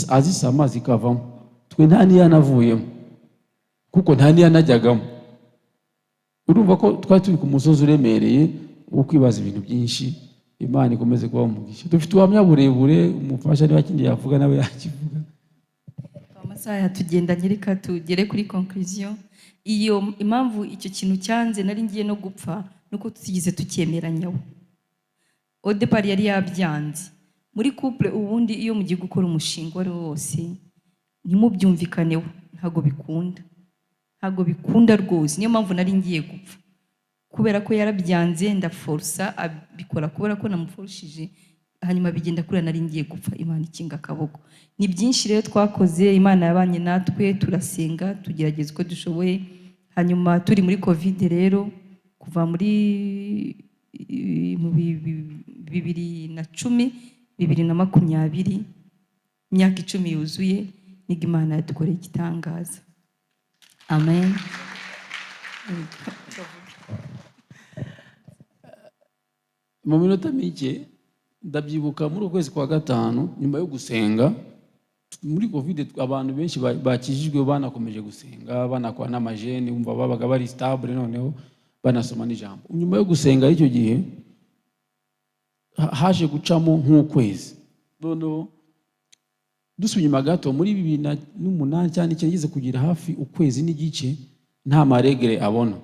azisama zikavamo, twe nta n'iyanavuyemo, kuko nta n'iyanajyagamo. Urumva ko twari turi ku musozi uremereye wo kwibaza ibintu byinshi. Imana ikomeze kuba umugisha. Dufite ubuhamya burebure, umufasha niba kindi yavuga nawe yakivuga. Amasaha yatugendanye, reka tugere kuri conclusion. Iyo impamvu icyo kintu cyanze nari ngiye no gupfa, nuko tutigeze tucyemeranyaho. Au départ yari yabyanze. Muri couple ubundi iyo mugiye gukora umushinga uwo ari wo wose ntimubyumvikaneho, ntabwo bikunda, ntabwo bikunda rwose. Niyo mpamvu nari ngiye gupfa, kubera ko yarabyanze, ndaforsa abikora kubera ko namuforshije, hanyuma bigenda kuriya nari ngiye gupfa. Imana ikinga akaboko. Ni byinshi rero twakoze, Imana yabanye natwe, turasenga, tugerageza uko dushoboye. Hanyuma turi muri Covid rero, kuva muri mu 2010, 2020, imyaka 10 yuzuye, nibwo Imana yadukoreye igitangaza. Amen. Mu minota mike, ndabyibuka muri uku kwezi kwa gatanu, nyuma yo gusenga muri COVID, abantu benshi bakijijwe banakomeje gusenga, banakora n'ama jeûne, wumva babaga bari stable, noneho banasoma n'ijambo. Nyuma yo gusenga icyo gihe haje gucamo nk'ukwezi. Noneho dusubiye inyuma gato, muri 2008 cyane icyenda, yigeze kugira hafi ukwezi n'igice nta ma règles abona.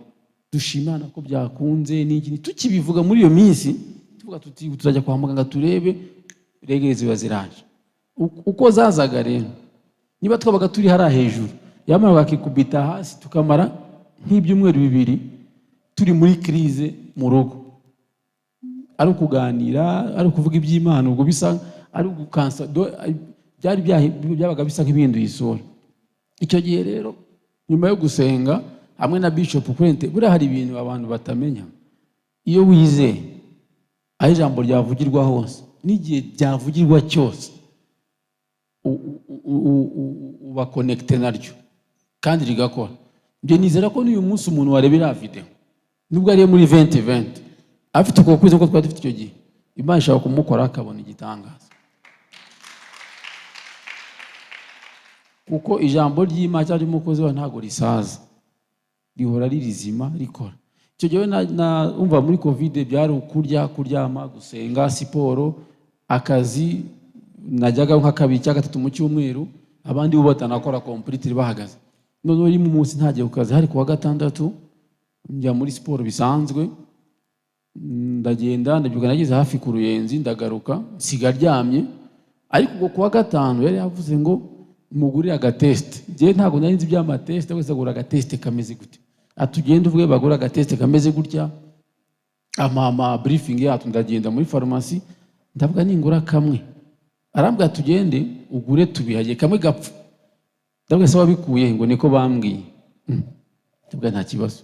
Dushimana ko byakunze n'iki. Tukibivuga muri iyo minsi, tuvuga tuti tuzajya kwa muganga turebe, règles ziba ziraje. Uko zazaga rero, niba twabaga turi hariya hejuru, yamara akikubita hasi, tukamara nk'ibyumweru 2 turi muri crise mu rugo, ari ukuganira, ari ukuvuga iby'Imana, ubwo bisa ari ugukansa byari byabaga bisa nk'ibihinduye isura. Icyo gihe rero, nyuma yo gusenga hamwe na Bishop Kurente, buriya hari ibintu abantu batamenya: iyo wizeye, aho ijambo ryavugirwa hose n'igihe ryavugirwa cyose, uba connecté naryo kandi rigakora. Njye nizera ko n'uyu munsi umuntu wareba iriya video, nubwo ariyo muri 2020, afite uko kwizera ko twari dufite icyo gihe, Imana ishobora kumukora akabona igitangaza, kuko ijambo ry'Imana cyangwa ry'umukozi wayo ntabwo risaza, rihora ari rizima, rikora. Icyo gihe umva, muri COVID byari ukurya, kuryama, gusenga, siporo, akazi najyaga nka kabiri cyangwa gatatu mu cyumweru, abandi bo batanakora completely bahagaze. Noneho rimwe umunsi ntagiye ku kazi, hari ku wa gatandatu, njya muri siporo bisanzwe, ndagenda, ndabyuka, nageze hafi ku Ruyenzi, ndagaruka nsiga aryamye. Ariko ubwo ku wa gatanu yari yavuze ngo mugurire agatest. Njyewe ntabwo nari nzi iby'amatest. Wese agura agatest kameze gute? Atugende uvuge bagura agatest kameze gutya, ama briefing yacu. Ndagenda muri farumasi, ndavuga ningura kamwe. Arambwira tugende ugure tubihagiye kamwe gapfa. Ndavuga se wabikuye? Ngo niko bambwiye. Ndavuga nta kibazo.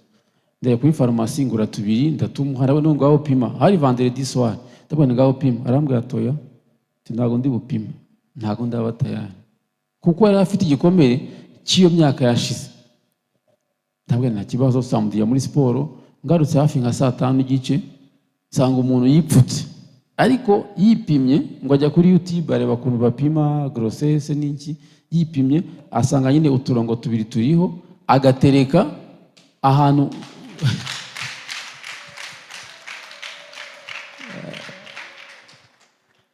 Ndajya kuri farumasi, ngura tubiri, ndatumuha. Arabona ngaho pima. Hari vendredi soir. Ndavuga ngaho pima. Arambwira toya, ati ntabwo ndi bupime, ntabwo ndaba tayari, kuko yari afite igikomere cy'iyo myaka yashize. Ndavuga nta kibazo. Samedi muri siporo, ngarutse hafi nka saa 5:30, nsanga umuntu yipfutse, ariko yipimye. Ngo ajya kuri YouTube areba ukuntu bapima grossesse n'iki. Yipimye asanga nyine uturongo tubiri turiho, agatereka ahantu.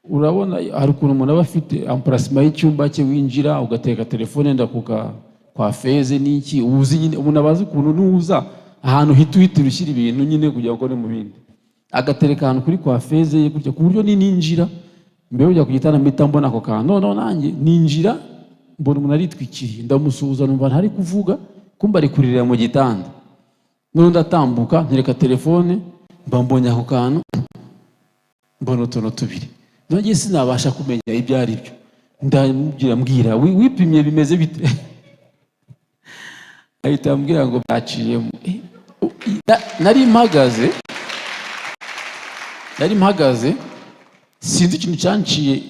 Urabona hari ukuntu umuntu aba afite emplacement y'icyumba cye, winjira ugateka telefone wenda kuka kwa feze n'iki, uzi nyine umuntu abazi ukuntu nuza ahantu uhita uhitira ushyira ibintu nyine kugira ngo ukore mu bindi. Agatereka ahantu kuri kwa feze ye gutya, ku buryo nininjira mbere yo kujya ku gitanda mpita mbona ako kantu. Noneho nanjye ninjira, mbona umuntu aritwikiriye, ndamusuhuza, numva ntari kuvuga, kumba ari kuririra mu gitanda. Noneho ndatambuka, ntereka telefone, mba mbonye ako kantu, mbona utuntu tubiri. Nongeye sinabasha kumenya ibyo ari byo. Ndamubwira, mbwira wipimye bimeze bite? Ahita ambwira ngo byaciyemo. Nari mpagaze, sinzi ikintu cyanciye,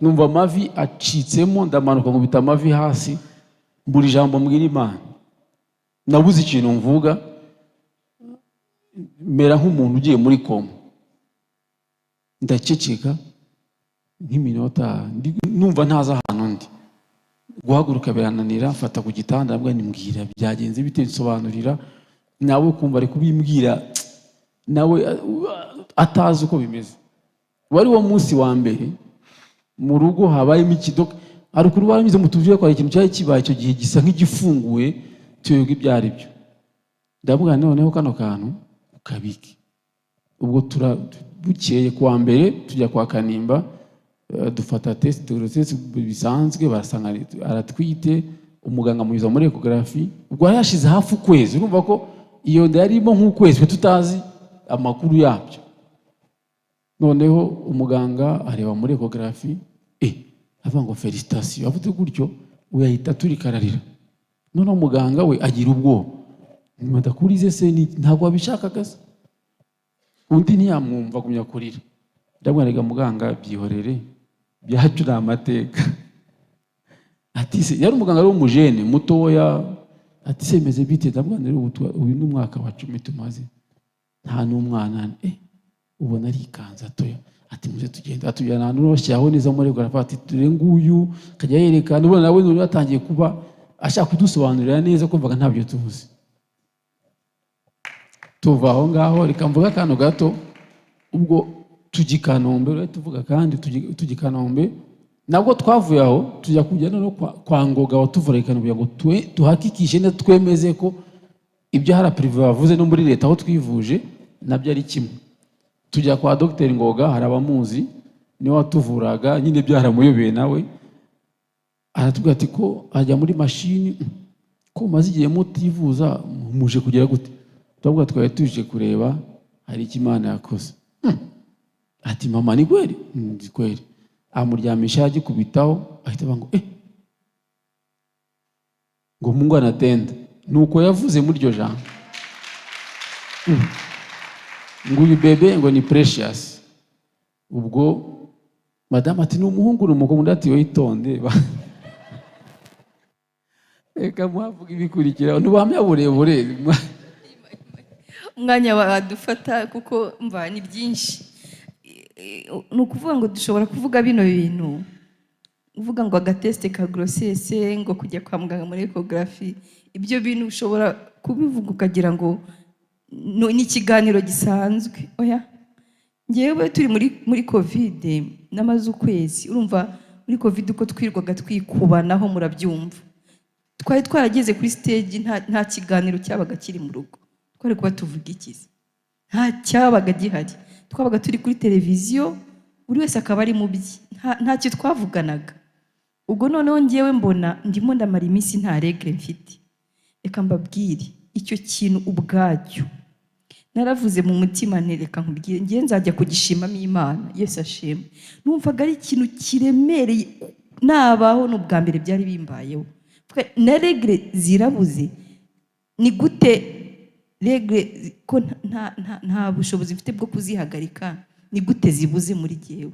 numva amavi acitsemo, ndamanuka nkubita amavi hasi, mbura ijambo mbwira Imana, nabuze ikintu mvuga, mera nk'umuntu ugiye muri coma. Ndaceceka nk'iminota, numva ntazi ahantu ndi. Guhaguruka birananira, mfata ku gitanda, mbwa nimbwira byagenze bite, nsobanurira. Nawe kumva ari kubimbwira, nawe atazi uko bimeze. Wari wo munsi wa mbere mu rugo habayemo ikidoka. Hari ukuntu baranyuze mu tuvuye ko hari ikintu cyari kibaye icyo gihe gisa nk'igifunguye, tuyoberwa ibyo ari byo. Ndavuga noneho kano kantu ukabike. Ubwo tura bukeye kuwa mbere tujya kwa Kanimba, dufata test de grossesse bisanzwe, barasanga aratwite. Umuganga amunyuza muri échographie. Ubwo yari yashize hafi ukwezi, urumva ko iyo nda yari irimo nk'ukwezi twe tutazi amakuru yabyo. Noneho umuganga areba muri échographie, avuga ngo félicitations. Avuze gutyo, we ahita aturika ararira. Noneho umuganga we agira ubwoba, madakurize se ntabwo wabishakaga se? Undi ntiyamwumva, agumya kurira. Ndabwira rega muganga, byihorere, byacu ni amateka. Ati se, yari umuganga, ari umujene mutoya. Ati se meze bite? Ndabwira rero ubu uyu ni umwaka wa 10 tumaze nta n'umwana. Ubona arikanze atoya, ati: "Muze tugenda." Atujyana ahantu bashyiraho neza muri aravuga ati: "Dore nguyu." Akajya yerekana, ubona nawe noneho yatangiye kuba ashaka kudusobanurira neza, kumvaga ntabyo tuzi. Tuva aho ngaho, reka mvuga akantu gato. Ubwo tujya i Kanombe, urahita tuvuga kandi tujya i Kanombe, nabwo twavuye aho tujya kujya noneho kwa Ngoga watuvura i Kanombe, kugira ngo tuhakikishe neza, twemeze ko ibyo hari privé bavuze no muri leta aho twivuje nabyo ari kimwe. Tujya kwa Dogiteri Ngoga, hari abamuzi, niwe watuvuraga nyine, byaramuyobeye nawe. Aratubwira ati ko ajya muri mashini, ko mumaze igihe mutivuza, muje kugera gute? Turavuga twari tuje kureba hari icyo Imana yakoze. Ati: "Mama, ni kweli?" "Ni kweli." Amuryamisha, agikubitaho ahita avuga ngo: "Eh, ngo Mungu anatenda." Nuko yavuze muri iryo jambo. Ngo uyu bébé ngo ni Precious. Ubwo madamu ati: "Ni umuhungu, ni umukobwa?" Undi ati: "Witonde, reka muhavuga ibikurikira." Ni ubuhamya burebure. Umwanya wadufata kuko mva ni byinshi. Ni ukuvuga ngo dushobora kuvuga bino bintu, uvuga ngo agatest ka grossesse, ngo kujya kwa muganga muri échographie, ibyo bintu ushobora kubivuga ukagira ngo ni ikiganiro gisanzwe. Oya, ngewe turi muri COVID, namaze ukwezi. Urumva muri COVID uko twirwaga twikubanaho, murabyumva. Twari twarageze kuri stage nta kiganiro cyabaga kiri mu rugo. Twari kuba tuvuga ikizi? Nta cyabaga gihari. Twabaga turi kuri televiziyo, buri wese akaba ari mu bye. Ntacyo twavuganaga. Ubwo noneho ngewe mbona ndimo ndamara iminsi nta règles mfite. Reka mbabwire, icyo kintu ubwacyo naravuze mu mutima nti: "Reka nkubwire, ngewe nzajya kugishimamo Imana." Yesu ashimwe. Numvaga ari ikintu kiremereye nabaho, ni ubwa mbere byari bimbayeho. Na règles zirabuze. Ni gute règles, ko nta bushobozi mfite bwo kuzihagarika, ni gute zibuze muri jyewe?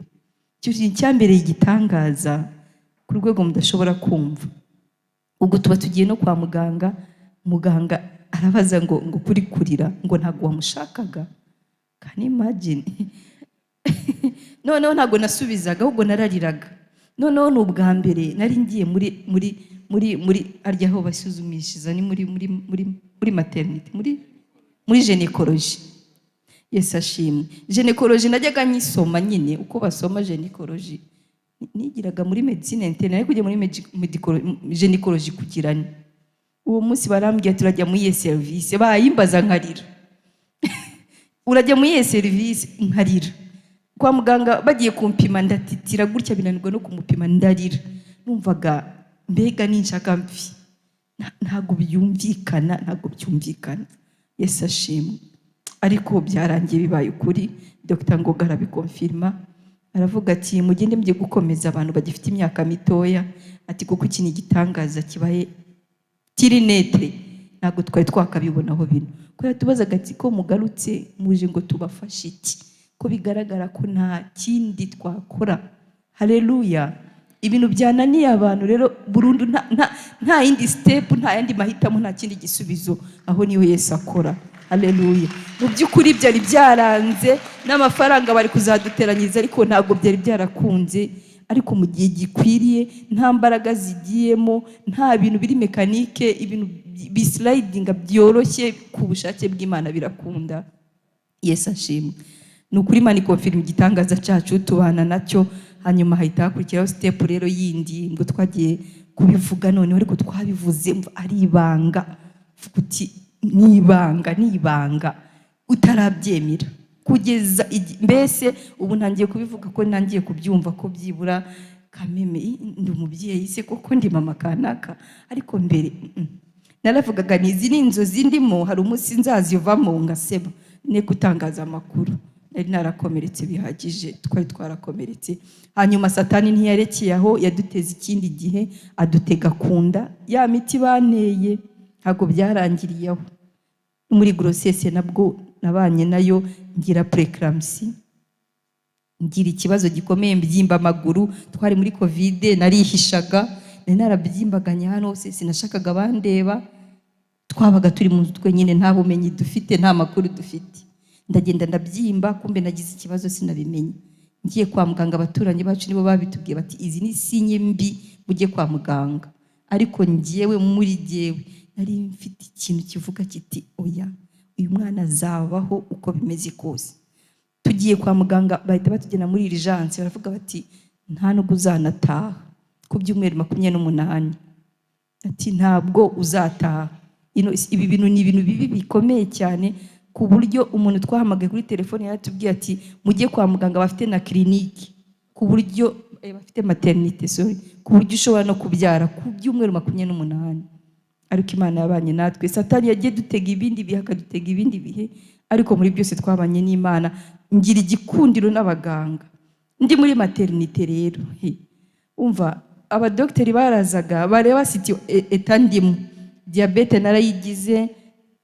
Icyo kintu cyambereye igitangaza ku rwego mudashobora kumva. Ubwo tuba tugiye no kwa muganga, muganga arabaza ngo kuri kurira, ngo ntabwo wamushakaga? Can you imagine? Noneho ntabwo nasubizaga, ahubwo narariraga. Noneho ni ubwa mbere nari ngiye muri arya aho basuzumishiriza, ni muri maternité, muri gynécologie. Yesu ashimwe. Gynécologie najyaga nyisoma nyine uko basoma gynécologie. Nigiraga muri médecine interne, ariko kujya muri gynécologie kugira ni uwo munsi barambwira turajya muri iyo serivisi, bayimbaza nkarira. Urajya muri iyo serivisi? Nkarira. Kwa muganga bagiye kumpima, ndatitira gutya, binanirwa no kumupima, ndarira. Numvaga mbega ninshaka mfi. Ntabwo byumvikana, ntabwo byumvikana. Yesu ashimwe. Ariko byarangiye bibaye ukuri. Dr Ngoga arabiconfirma, aravuga ati: "Mugende mujye gukomeza abantu bagifite imyaka mitoya," ati: "kuko iki ni igitangaza kibaye kiri netre, ntabwo twari twakabibonaho bino." Ko yatubazaga ati: "Ko mugarutse, muje ngo tubafashe iki, ko bigaragara ko nta kindi twakora?" Haleluya. Ibintu byananiye abantu rero burundu, nta yindi step, nta yandi mahitamo, nta kindi gisubizo, aho niho Yesu akora. Haleluya. Mu by'ukuri byari byaranze, n'amafaranga bari kuzaduteranyiriza, ariko ntabwo byari byarakunze. Ariko mu gihe gikwiriye, nta mbaraga zigiyemo, nta bintu biri mécanique, ibintu bislidinga byoroshye, ku bushake bw'Imana birakunda. Yesu ashimwe. Ni ukuri, Imana iconfirma igitangaza cyacu, tubana nacyo. Hanyuma hahita hakurikiraho step rero yindi ngo twagiye kubivuga noneho, ariko twabivuze umva ari ibanga. Vuga uti: "Ni ibanga, ni ibanga," utarabyemera kugeza mbese ubu ntangiye kubivuga ko ntangiye kubyumva ko byibura kameme ndi umubyeyi se koko, ndi mama kanaka. Ariko mbere naravugaga ni izi ni inzozi ndimo, hari umunsi nzazivamo ngaseba, ne gutangaza amakuru. Nari narakomeretse bihagije, twari twarakomeretse. Hanyuma Satani ntiyarekeye aho, yaduteze ikindi gihe, adutega ku nda ya miti banteye. Ntabwo byarangiriye aho. Muri grossesse nabwo nabanye nayo, ngira prééclampsie, ngira ikibazo gikomeye, mbyimba amaguru. Twari muri COVID, narihishaga, nari narabyimbaganye hano hose, sinashakaga bandeba. Twabaga turi mu nzu twenyine, nta bumenyi dufite, nta makuru dufite. Ndagenda ndabyimba, kumbe nagize ikibazo sinabimenye. Ngiye kwa muganga, abaturanyi bacu nibo babitubwiye bati izi ni signe mbi, mujye kwa muganga. Ariko njyewe muri jyewe nari mfite ikintu kivuga kiti oya, uyu mwana azabaho uko bimeze kose. Tugiye kwa muganga bahita batugena muri urgence, baravuga bati nta nubwo uzanataha ku byumweru 28, ati ntabwo uzataha. Ibi bintu ni ibintu bibi bikomeye cyane, ku buryo umuntu twahamagaye kuri telefone yaratubwiye ati mujye kwa muganga bafite na clinique, ku buryo bafite maternité, sorry, ku buryo ushobora no kubyara ku byumweru 28. Ariko Imana yabanye natwe. Satani yagiye dutega ibindi bihe, akadutega ibindi bihe, ariko muri byose twabanye n'Imana. Ngira igikundiro n'abaganga. Ndi muri maternité rero, umva, abadogiteri barazaga bareba état ndimo, diyabete narayigize,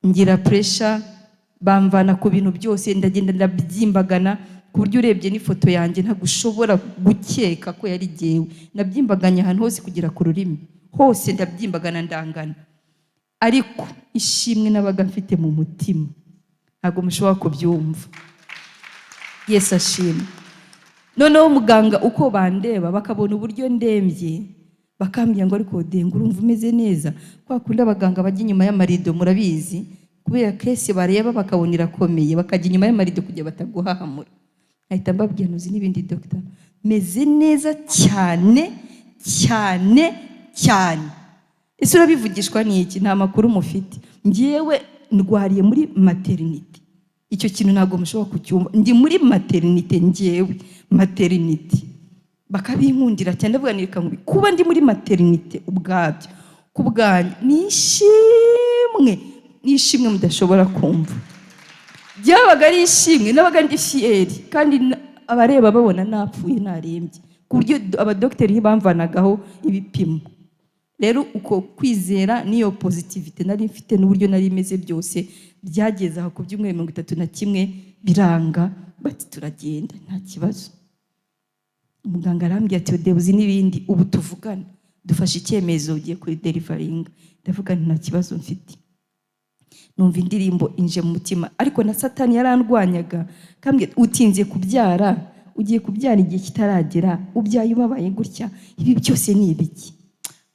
ngira pressure, bamvana ku bintu byose, ndagenda ndabyimbagana, ku buryo urebye n'ifoto yanjye ntabwo ushobora gukeka ko yari jyewe. Nabyimbaganye ahantu hose kugera ku rurimi, hose ndabyimbagana, ndangana. Ariko ishimwe nabaga mfite mu mutima ntabwo mushobora kubyumva. Yesu ashimwe. Noneho muganga uko bandeba bakabona uburyo ndembye, bakambwira ngo ariko denga urumva umeze neza? Kwa kundi abaganga bajya inyuma y'amarido, murabizi, kubera case bareba bakabona irakomeye, bakajya inyuma y'amarido kugira bataguhahamura. Nkahita mbabwira ntuzi n'ibindi, dogita, meze neza cyane cyane cyane. Ese urabivugishwa n'iki? Nta makuru mufite. Ngewe ndwariye muri maternité, icyo kintu ntabwo mushobora kucyumva. Ndi muri maternité, ngewe maternité, bakabinkundira cyane. Ndavuga nti reka kuba ndi muri maternité ubwabyo ku bwanjye ni ishimwe, ni ishimwe mudashobora kumva. Byabaga ari ishimwe, nabaga ndi fière, kandi abareba babona napfuye narembye, ku buryo abadogiteri ntibamvanagaho ibipimo. Rero uko kwizera n'iyo positivité nari mfite n'uburyo nari meze, byose byageze aho ku byumweru 31 biranga, bati turagenda nta kibazo. Umuganga arambwira ati uzi n'ibindi, ubu tuvugana dufashe icyemezo, ugiye kuri deliveringa. Ndavuga nti nta kibazo mfite. Numva indirimbo inje mu mutima, ariko na Satani yarandwanyaga, kambwira utinze kubyara, ugiye kubyara igihe kitaragera, ubyaye ubabaye gutya, ibi byose ni ibiki?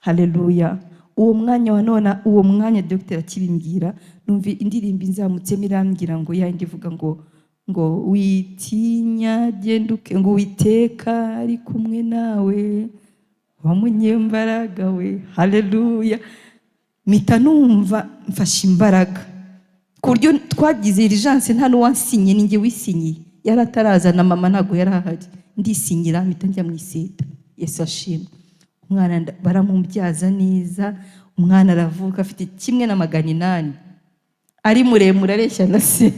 Haleluya. Uwo mwanya wa none, uwo mwanya dogiteri akibimbwira, numva indirimbo inzamutsemo, irambwira ngo yandi ivuga ngo witinya genduke, ngo Uwiteka ari kumwe nawe wa munyembaraga we. Haleluya. Mpita numva mfashe imbaraga, ku buryo twagize urgence nta n'uwansinye, ni njye wisinyiye. Yari atarazana, mama ntabwo yari ahari, ndisinyira, mpita njya mu iseta. Yesu ashimwe. Umwana baramubyaza neza, umwana aravuka afite 1 800, ari muremure areshya na se.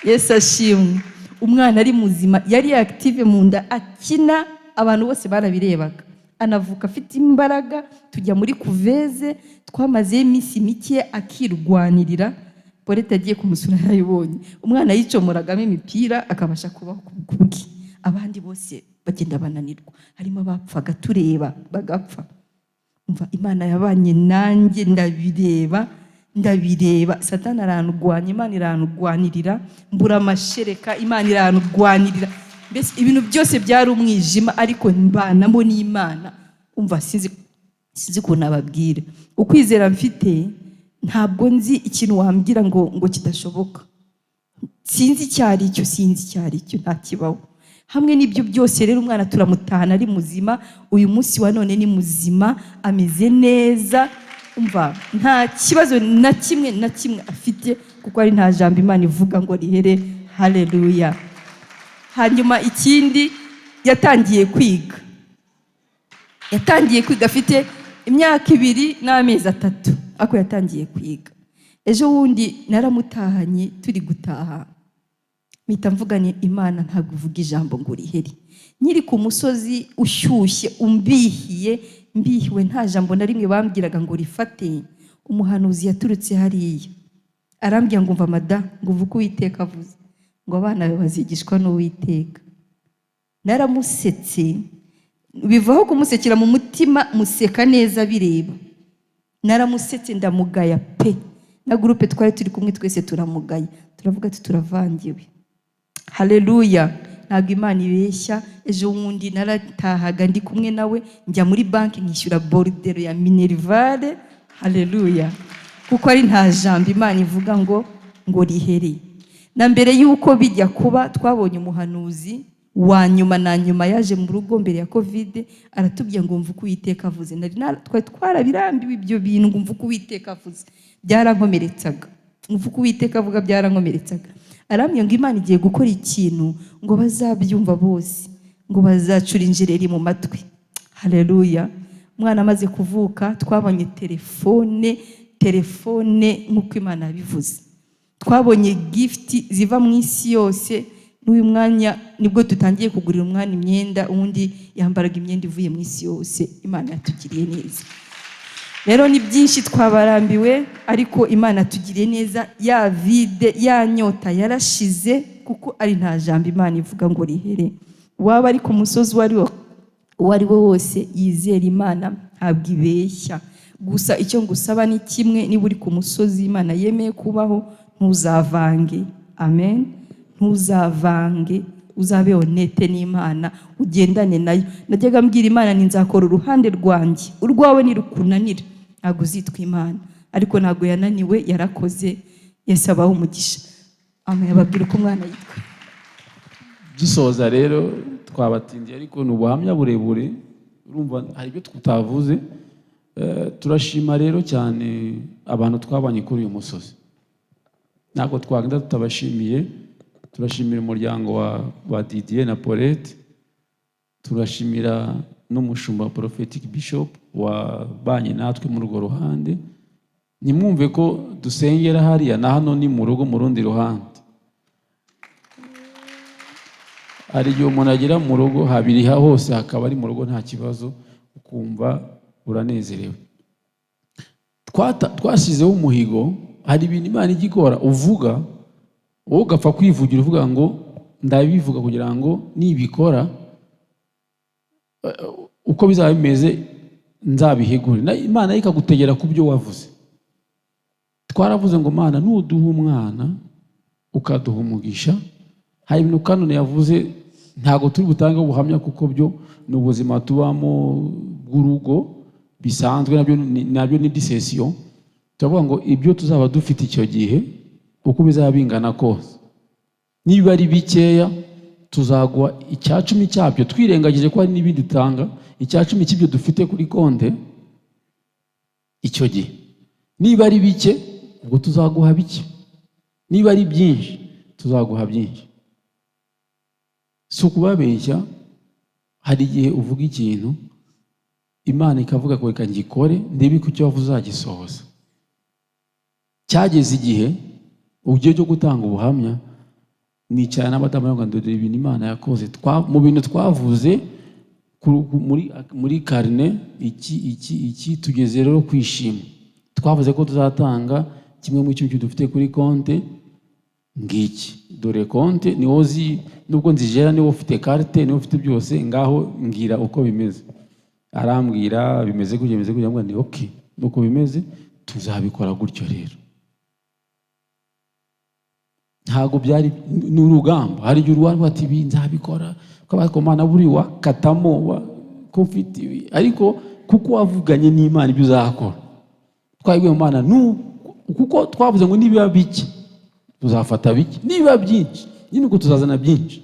Yesu ashimwe. Umwana ari muzima, yari active mu nda akina, abantu bose barabirebaga. Anavuka afite imbaraga, tujya muri couveuse, twamazeyo iminsi mike akirwanirira. Polete agiye kumusura yarayibonye, umwana yicomoragamo imipira akabasha kubaho ku bwe. Abandi bose bagenda bananirwa, harimo abapfaga tureba bagapfa. Umva, Imana yabanye nanjye, ndabireba, ndabireba. Satani arandwanya, Imana irandwanirira. Mbura amashereka, Imana irandwanirira. Mbese ibintu byose byari umwijima, ariko mbanamo n'Imana. Umva, sinzi ukuntu nababwira ukwizera mfite. Ntabwo nzi ikintu wambwira ngo kidashoboka. Sinzi icyo ari cyo, sinzi icyo ari cyo, nta kibaho. Hamwe n'ibyo byose rero, umwana turamutahana ari muzima. Uyu munsi wa none ni muzima, ameze neza. Umva, nta kibazo na kimwe na kimwe afite, kuko ari nta jambo Imana ivuga ngo rihere. Haleluya. Hanyuma ikindi, yatangiye kwiga, yatangiye kwiga afite imyaka 2 n'amezi 3, ariko yatangiye kwiga. Ejo bundi naramutahanye, turi gutaha mpita mvuga ni Imana ntabwo ivuga ijambo ngo rihere. Nkiri ku musozi ushyushye, umbihiye, mbihiwe, nta jambo na rimwe bambwiraga ngo rifate. Umuhanuzi yaturutse hariya arambwira ngo mva mada, ngo uvuge Uwiteka avuze ngo abana bawe bazigishwa n'Uwiteka. Naramusetse, bivaho kumusekera mu mutima museka neza bireba. Naramusetse, ndamugaya pe. Na groupe twari turi kumwe twese turamugaye, turavuga ati turavangiwe. Haleluya! Ntabwo Imana ibeshya. Ejo bundi naratahaga ndi kumwe nawe, njya muri banki nkishyura bordereau ya minerval. Haleluya! Kuko ari nta jambo Imana ivuga ngo rihere. Na mbere y'uko bijya kuba, twabonye umuhanuzi wa nyuma na nyuma yaje mu rugo mbere ya COVID, aratubwira ngo mva uko Uwiteka avuze. Twari twarabirambiwe ibyo bintu, ngo mva uko Uwiteka avuze, byarankomeretsaga. Mva uko Uwiteka avuga, byarankomeretsaga. Arambwira ngo Imana igiye gukora ikintu, ngo bazabyumva bose, ngo bazacura injereri mu matwi. Haleluya! Umwana amaze kuvuka, twabonye telefone nk'uko Imana yabivuze. Twabonye gift ziva mu isi yose. N'uyu mwanya nibwo dutangiye kugurira umwana imyenda, ubundi yambaraga imyenda ivuye mu isi yose. Imana yatugiriye neza. Rero ni byinshi, twabarambiwe, ariko Imana yatugiriye neza. Ya vide, ya nyota yarashize, kuko ari nta jambo Imana ivuga ngo rihere. Waba ari ku musozi uwo ari we wose, yizera Imana, ntabwo ibeshya. Gusa icyo ngusaba ni kimwe: niba uri ku musozi Imana yemeye kubaho, ntuzavange. Amen. Ntuzavange, uzabe honnête n'Imana, ugendane nayo. Najyaga mbwira Imana nti nzakora uruhande rwanjye, urwawe nirukunanira ntabwo uzitwa Imana. Ariko ntabwo yananiwe, yarakoze. Yesu abaho umugisha. Amen. Ababwira uko umwana yitwa. Dusoza rero, twabatindiye, ariko ni ubuhamya burebure, urumva hari ibyo tutavuze. Turashima rero cyane abantu twabanye kuri uyu musozi, ntabwo twagenda tutabashimiye. Turashimira umuryango wa Didier na Paulette, turashimira n'umushumba wa Prophetic Bishop wabanye natwe muri urwo ruhande. Ntimwumve ko dusengera hariya, na hano ni mu rugo mu rundi ruhande. Hari igihe umuntu agera mu rugo habiri hose hakaba ari mu rugo, nta kibazo, ukumva uranezerewe. Twashyizeho umuhigo. Hari ibintu Imana ijya ikora, uvuga wowe ugapfa kwivugira, uvuga ngo ndabivuga kugira ngo nibikora uko bizaba bimeze nzabihigure. Imana ikagutegera ku byo wavuze. Twaravuze ngo Mana, nuduha umwana ukaduha umugisha. Hari ibintu Kanone yavuze ntabwo turi butange ubuhamya, kuko byo ni ubuzima tubamo bw'urugo bisanzwe, nabyo ni disesiyo. Turavuga ngo ibyo tuzaba dufite icyo gihe uko bizaba bingana kose, niba ari bikeya tuzaguha 10% cyabyo, twirengagije ko hari n'ibindi dutanga, 10% cy'ibyo dufite kuri konte icyo gihe. Niba ari bike ubwo tuzaguha bike, niba ari byinshi tuzaguha byinshi. Si ukubabeshya, hari igihe uvuga ikintu Imana ikavuga ko reka ngikore ndebe ko icyo wavuze uzagisohoza. Cyageze igihe ugiye cyo gutanga ubuhamya, nicara n'abadamu ngo ndore ibintu Imana yakoze. Mu bintu twavuze muri karne iki iki iki, tugeze rero kwishima. Twavuze ko tuzatanga kimwe mu 10 dufite kuri konte, ngiki dore konte, ni wozi nubwo nzijera, niwo ufite carte, niwo ufite byose, ngaho ngira uko bimeze. Arambwira bimeze gutya, bimeze gutya, ngo ni okay nuko bimeze, tuzabikora gutyo. Rero ntago byari, ni urugamba. Hari igihe urwara ati ibi nzabikora, Mana buri wakatamo ko mfite ibi, ariko kuko wavuganye n'Imana ibyo uzakora. Twabwiye Imana kuko twavuze ngo nibiba bike tuzafata bike, nibiba byinshi nyine ubwo tuzazana byinshi.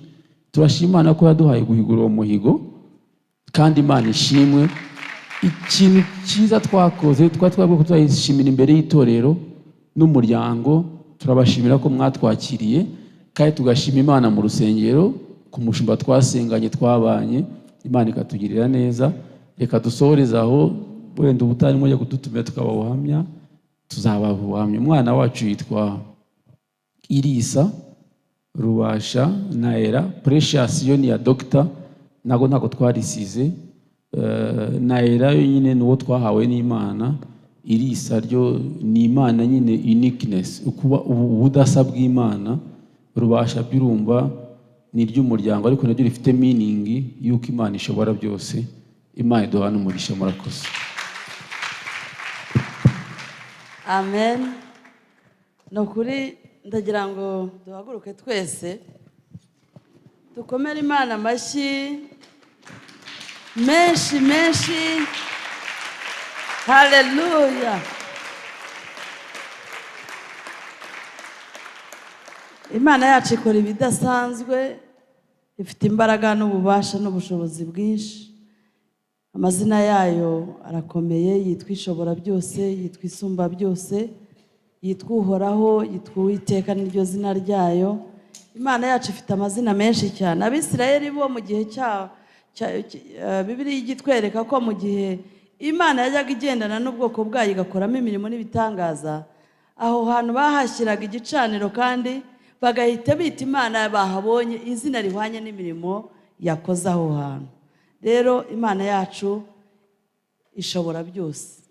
Turashima Imana ko yaduhaye guhigura uwo muhigo, kandi Imana ishimwe. Ikintu cyiza twakoze, twabwiye ko tuzayishimira imbere y'itorero n'umuryango. Turabashimira ko mwatwakiriye, kandi tugashima Imana mu rusengero ku mushumba twasenganye twabanye, Imana ikatugirira neza. Reka dusohoreze aho, wenda ubutari mujya kudutumira tukaba ubuhamya, tuzabaha ubuhamya. Umwana wacu yitwa Irisa Rubasha Naera Precious, yo ni ya doctor, ntabwo twarisize. Naera yo nyine ni uwo twahawe n'Imana. Irisa ryo ni Imana nyine, uniqueness, ukuba ubudasa bw'Imana. Rubasha byurumva ni iry'umuryango, ariko naryo rifite meaning y'uko Imana ishobora byose. Imana iduha n'umugisha. Murakoze. Amen. Ni ukuri ndagira ngo duhaguruke twese dukomere Imana amashyi menshi menshi. Haleluya. Imana yacu ikora ibidasanzwe, ifite imbaraga n'ububasha n'ubushobozi bwinshi. Amazina yayo arakomeye, yitwa Ishobora byose, yitwa Isumba byose, yitwa Uhoraho, yitwa Uwiteka, niryo zina ryayo. Imana yacu ifite amazina menshi cyane. Abisirayeli bo mu gihe cya Bibiliya igitwereka ko mu gihe Imana yajyaga igendana n'ubwoko bwayo igakoramo imirimo n'ibitangaza, aho hantu bahashyiraga igicaniro kandi bagahita bita Imana bahabonye izina rihwanye n'imirimo yakoze aho hantu. Rero Imana yacu ishobora byose.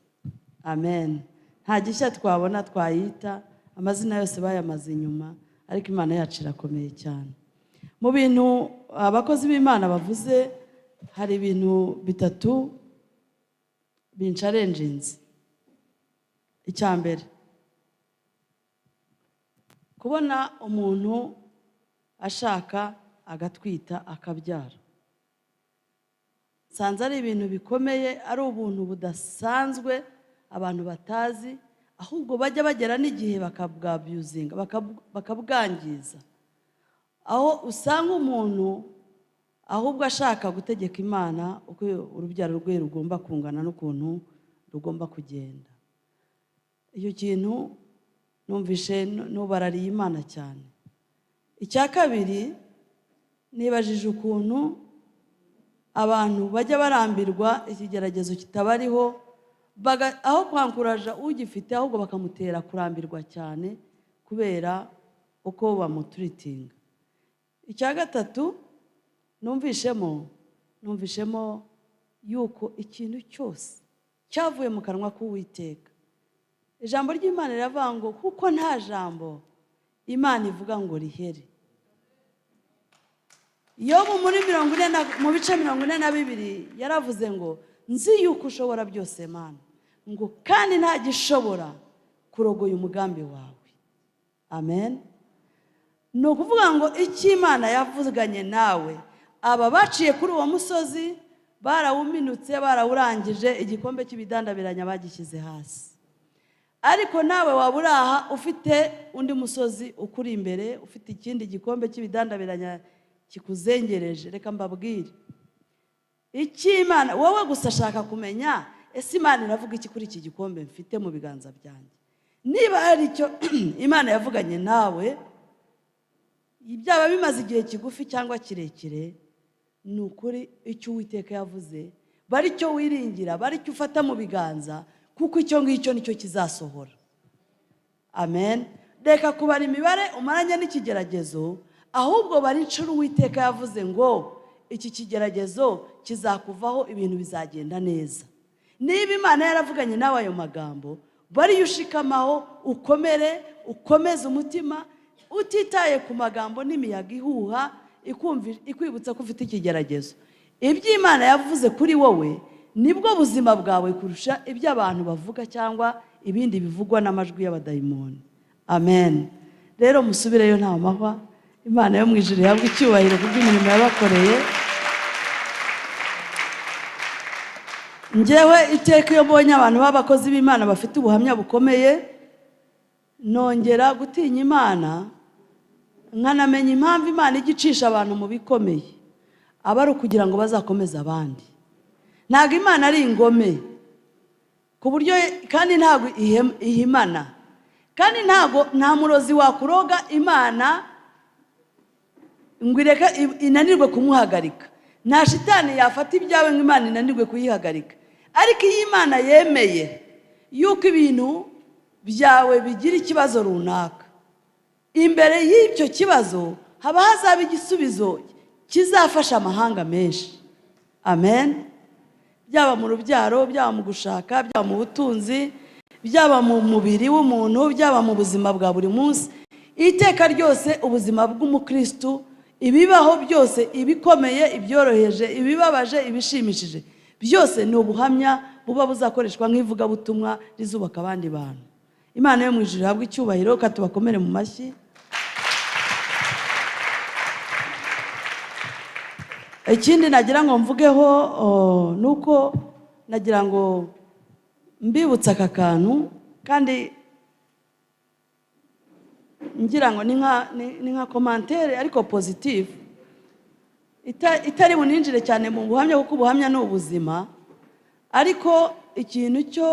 Amen. Nta gishya twabona twayita, amazina yose bayamaze inyuma, ariko Imana yacu irakomeye cyane. Mu bintu abakozi b'Imana bavuze, hari ibintu bitatu bincarenjinze. Icya mbere, kubona umuntu ashaka agatwita akabyara. Nsanze ari ibintu bikomeye, ari ubuntu budasanzwe abantu batazi, ahubwo bajya bagera n'igihe bakabwabuzinga, bakabwangiza. Aho usanga umuntu ahubwo ashaka gutegeka Imana uko urubyaro rwe rugomba kungana n'ukuntu rugomba kugenda. Icyo kintu numvishe nubarariye Imana cyane. Icya kabiri, nibajije ukuntu abantu bajya barambirwa ikigeragezo kitabariho, aho kwankuraja ugifite ahubwo bakamutera kurambirwa cyane kubera uko bamuturitinga. Icya gatatu, numvishemo yuko ikintu cyose cyavuye mu kanwa k'Uwiteka. Ijambo ry'Imana riravuga ngo kuko nta jambo Imana ivuga ngo rihere. Yobu muri 40 mu bice 42 yaravuze ngo nzi yuko ushobora byose Mana, ngo kandi nta gishobora kurogoya umugambi wawe. Amen. Ni ukuvuga ngo icyo Imana yavuganye nawe, aba baciye kuri uwo musozi barawuminutse, barawurangije, igikombe cy'ibidandabiranya bagishyize hasi. Ariko nawe waba uri aha ufite undi musozi ukuri imbere, ufite ikindi gikombe cy'ibidandabiranya kikuzengereje, reka mbabwire icyo Imana, wowe gusa ashaka kumenya ese Imana iravuga iki kuri iki gikombe mfite mu biganza byanjye. Niba hari icyo Imana yavuganye nawe, byaba bimaze igihe kigufi cyangwa kirekire, ni ukuri icyo Uwiteka yavuze bari cyo wiringira, bari cyo ufata mu biganza, kuko icyo ngicyo nicyo kizasohora. Amen. Reka kubara imibare umaranye n'ikigeragezo, ahubwo bari inshuro Uwiteka yavuze ngo iki kigeragezo kizakuvaho, ibintu bizagenda neza. Niba Imana yaravuganye nawe ayo magambo, bari ushikamaho, ukomere, ukomeze umutima, utitaye ku magambo n'imiyaga ihuha ikwibutsa ko ufite ikigeragezo. Ibyo Imana yavuze kuri wowe nibwo buzima bwawe kurusha ibyo abantu bavuga cyangwa ibindi bivugwa n'amajwi y'abadayimoni. Amen. Rero musubireyo nta mahwa. Imana yo mu ijuru ihabwe icyubahiro kubw'imirimo yabakoreye. Njyewe iteka iyo mbonye abantu b'abakozi b'Imana bafite ubuhamya bukomeye, nongera gutinya Imana, nkanamenya impamvu Imana igicisha abantu mu bikomeye, aba ari ukugira ngo bazakomeze abandi. Ntabwo Imana ari ingome ku buryo, kandi ntabwo ihimana, kandi ntabwo nta murozi wakuroga Imana ngo ireke inanirwe kumuhagarika. Nta shitani yafata ibyawe ngo Imana inanirwe kuyihagarika. Ariko iyo Imana yemeye yuko ibintu byawe bigira ikibazo runaka, imbere y'icyo kibazo haba hazaba igisubizo kizafasha amahanga menshi. Amen. Byaba mu rubyaro, byaba mu gushaka, byaba mu butunzi, byaba mu mubiri w'umuntu, byaba mu buzima bwa buri munsi. Iteka ryose ubuzima bw'umukristu, ibibaho byose, ibikomeye, ibyoroheje, ibibabaje, ibishimishije, byose ni ubuhamya buba buzakoreshwa nk'ivugabutumwa rizubaka abandi bantu. Imana yo mu ijuru ihabwe icyubahiro, ka tubakomere mu mashyi. Ikindi nagira ngo mvugeho ni uko nagira ngo mbibutse aka kantu, kandi ngira ngo ni nka commentaire ariko positive, itari buninjire cyane mu buhamya, kuko ubuhamya ni ubuzima. Ariko ikintu cyo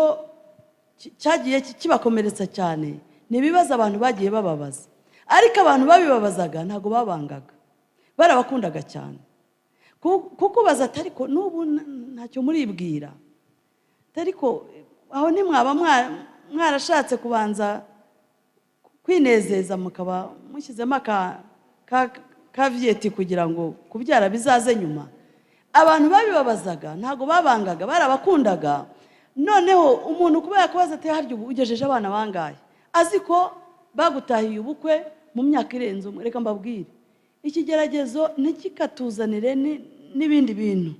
cyagiye kibakomeretsa cyane ni ibibazo abantu bagiye bababaza, ariko abantu babibabazaga ntabwo babangaga, barabakundaga cyane. Kukubaza ati ariko n'ubu ntacyo muribwira, ariko aho ntimwaba mwarashatse kubanza kwinezeza mukaba mushyizemo kavyeti kugira ngo kubyara bizaze nyuma. Abantu babibabazaga ntabwo babangaga, barabakundaga. Noneho umuntu kuba yakubaza ati harya ubu ugejeje abana bangahe, azi ko bagutahiye ubukwe mu myaka irenze umwe. Reka mbabwire, ikigeragezo ntikikatuzanire n'ibindi bintu.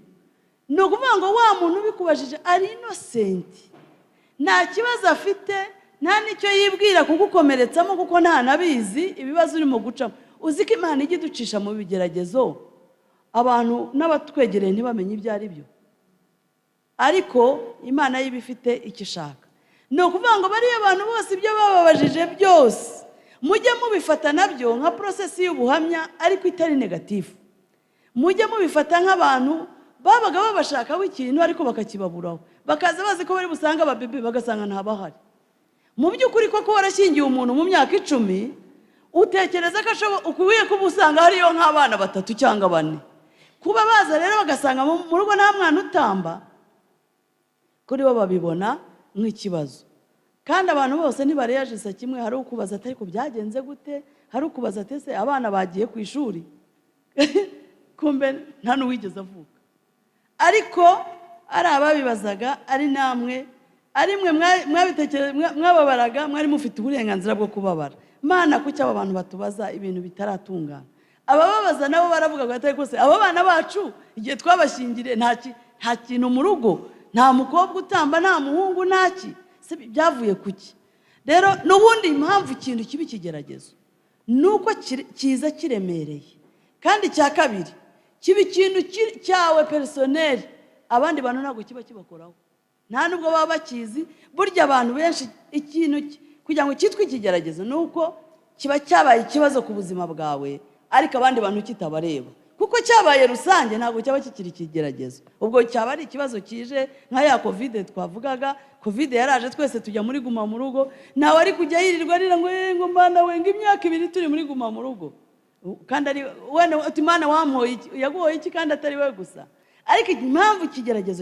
Ni ukuvuga ngo wa muntu ubikubajije ari innocent, nta kibazo afite, nta n'icyo yibwira kugukomeretsamo, kuko nta nabizi ibibazo urimo gucamo. Uzi ko Imana ijya iducisha mu bigeragezo, abantu n'abatwegereye ntibamenye ibyo ari byo, ariko Imana yo iba ifite icyo ishaka. Ni ukuvuga ngo bariya abantu bose ibyo bababajije byose mujye mubifata nabyo nka process y'ubuhamya, ariko itari negatifu. Mujye mubifata nk'abantu babaga babashakaho ikintu ariko bakakibaburaho, bakaza bazi ko bari busange ababebe bagasanga ntabahari. Mu by'ukuri koko warashyingiye umuntu mu myaka 10, utekereza ko ukwiye kuba usanga hariyo nk'abana 3 cyangwa 4. Kuba baza rero bagasanga mu rugo nta mwana utamba, kuri bo babibona nk'ikibazo. Kandi abantu bose ntibareyajisa kimwe. Hari ukubaza ati ariko byagenze gute, hari ukubaza ati ese abana bagiye ku ishuri, kumbe nta n'uwigeze avuka. Ariko ari ababibazaga, ari namwe, ari mwe mwababaraga, mwari mufite uburenganzira bwo kubabara. Mana, kuki aba bantu batubaza ibintu bitaratungana? Abababaza nabo baravuga ngo atari kose aba bana bacu igihe twabashyingiriye nta kintu mu rugo, nta mukobwa utamba, nta muhungu, ntaki, se byavuye kuki? Rero n'ubundi impamvu ikintu kiba ikigeragezo nuko kiza kiremereye. Kandi cya kabiri kiba ikintu cyawe personnel, abandi bantu ntabwo kiba kibakoraho, nta nubwo baba bakizi. Burya abantu benshi ikintu kugira ngo cyitwe ikigeragezo nuko kiba cyabaye ikibazo ku buzima bwawe, ariko abandi bantu kitabareba, kuko cyabaye rusange ntabwo cyaba kikiri ikigeragezo. Ubwo cyaba ari ikibazo kije nka ya Covid twavugaga. Covid yaraje twese tujya muri guma mu rugo, nawe ari kujya yirirwa arira ngo ngo Mana we, ngo imyaka 2 turi muri guma mu rugo, kandi ari wenda uti Mana wampoye iki, yaguhoye iki, kandi atari we gusa. Ariko impamvu ikigeragezo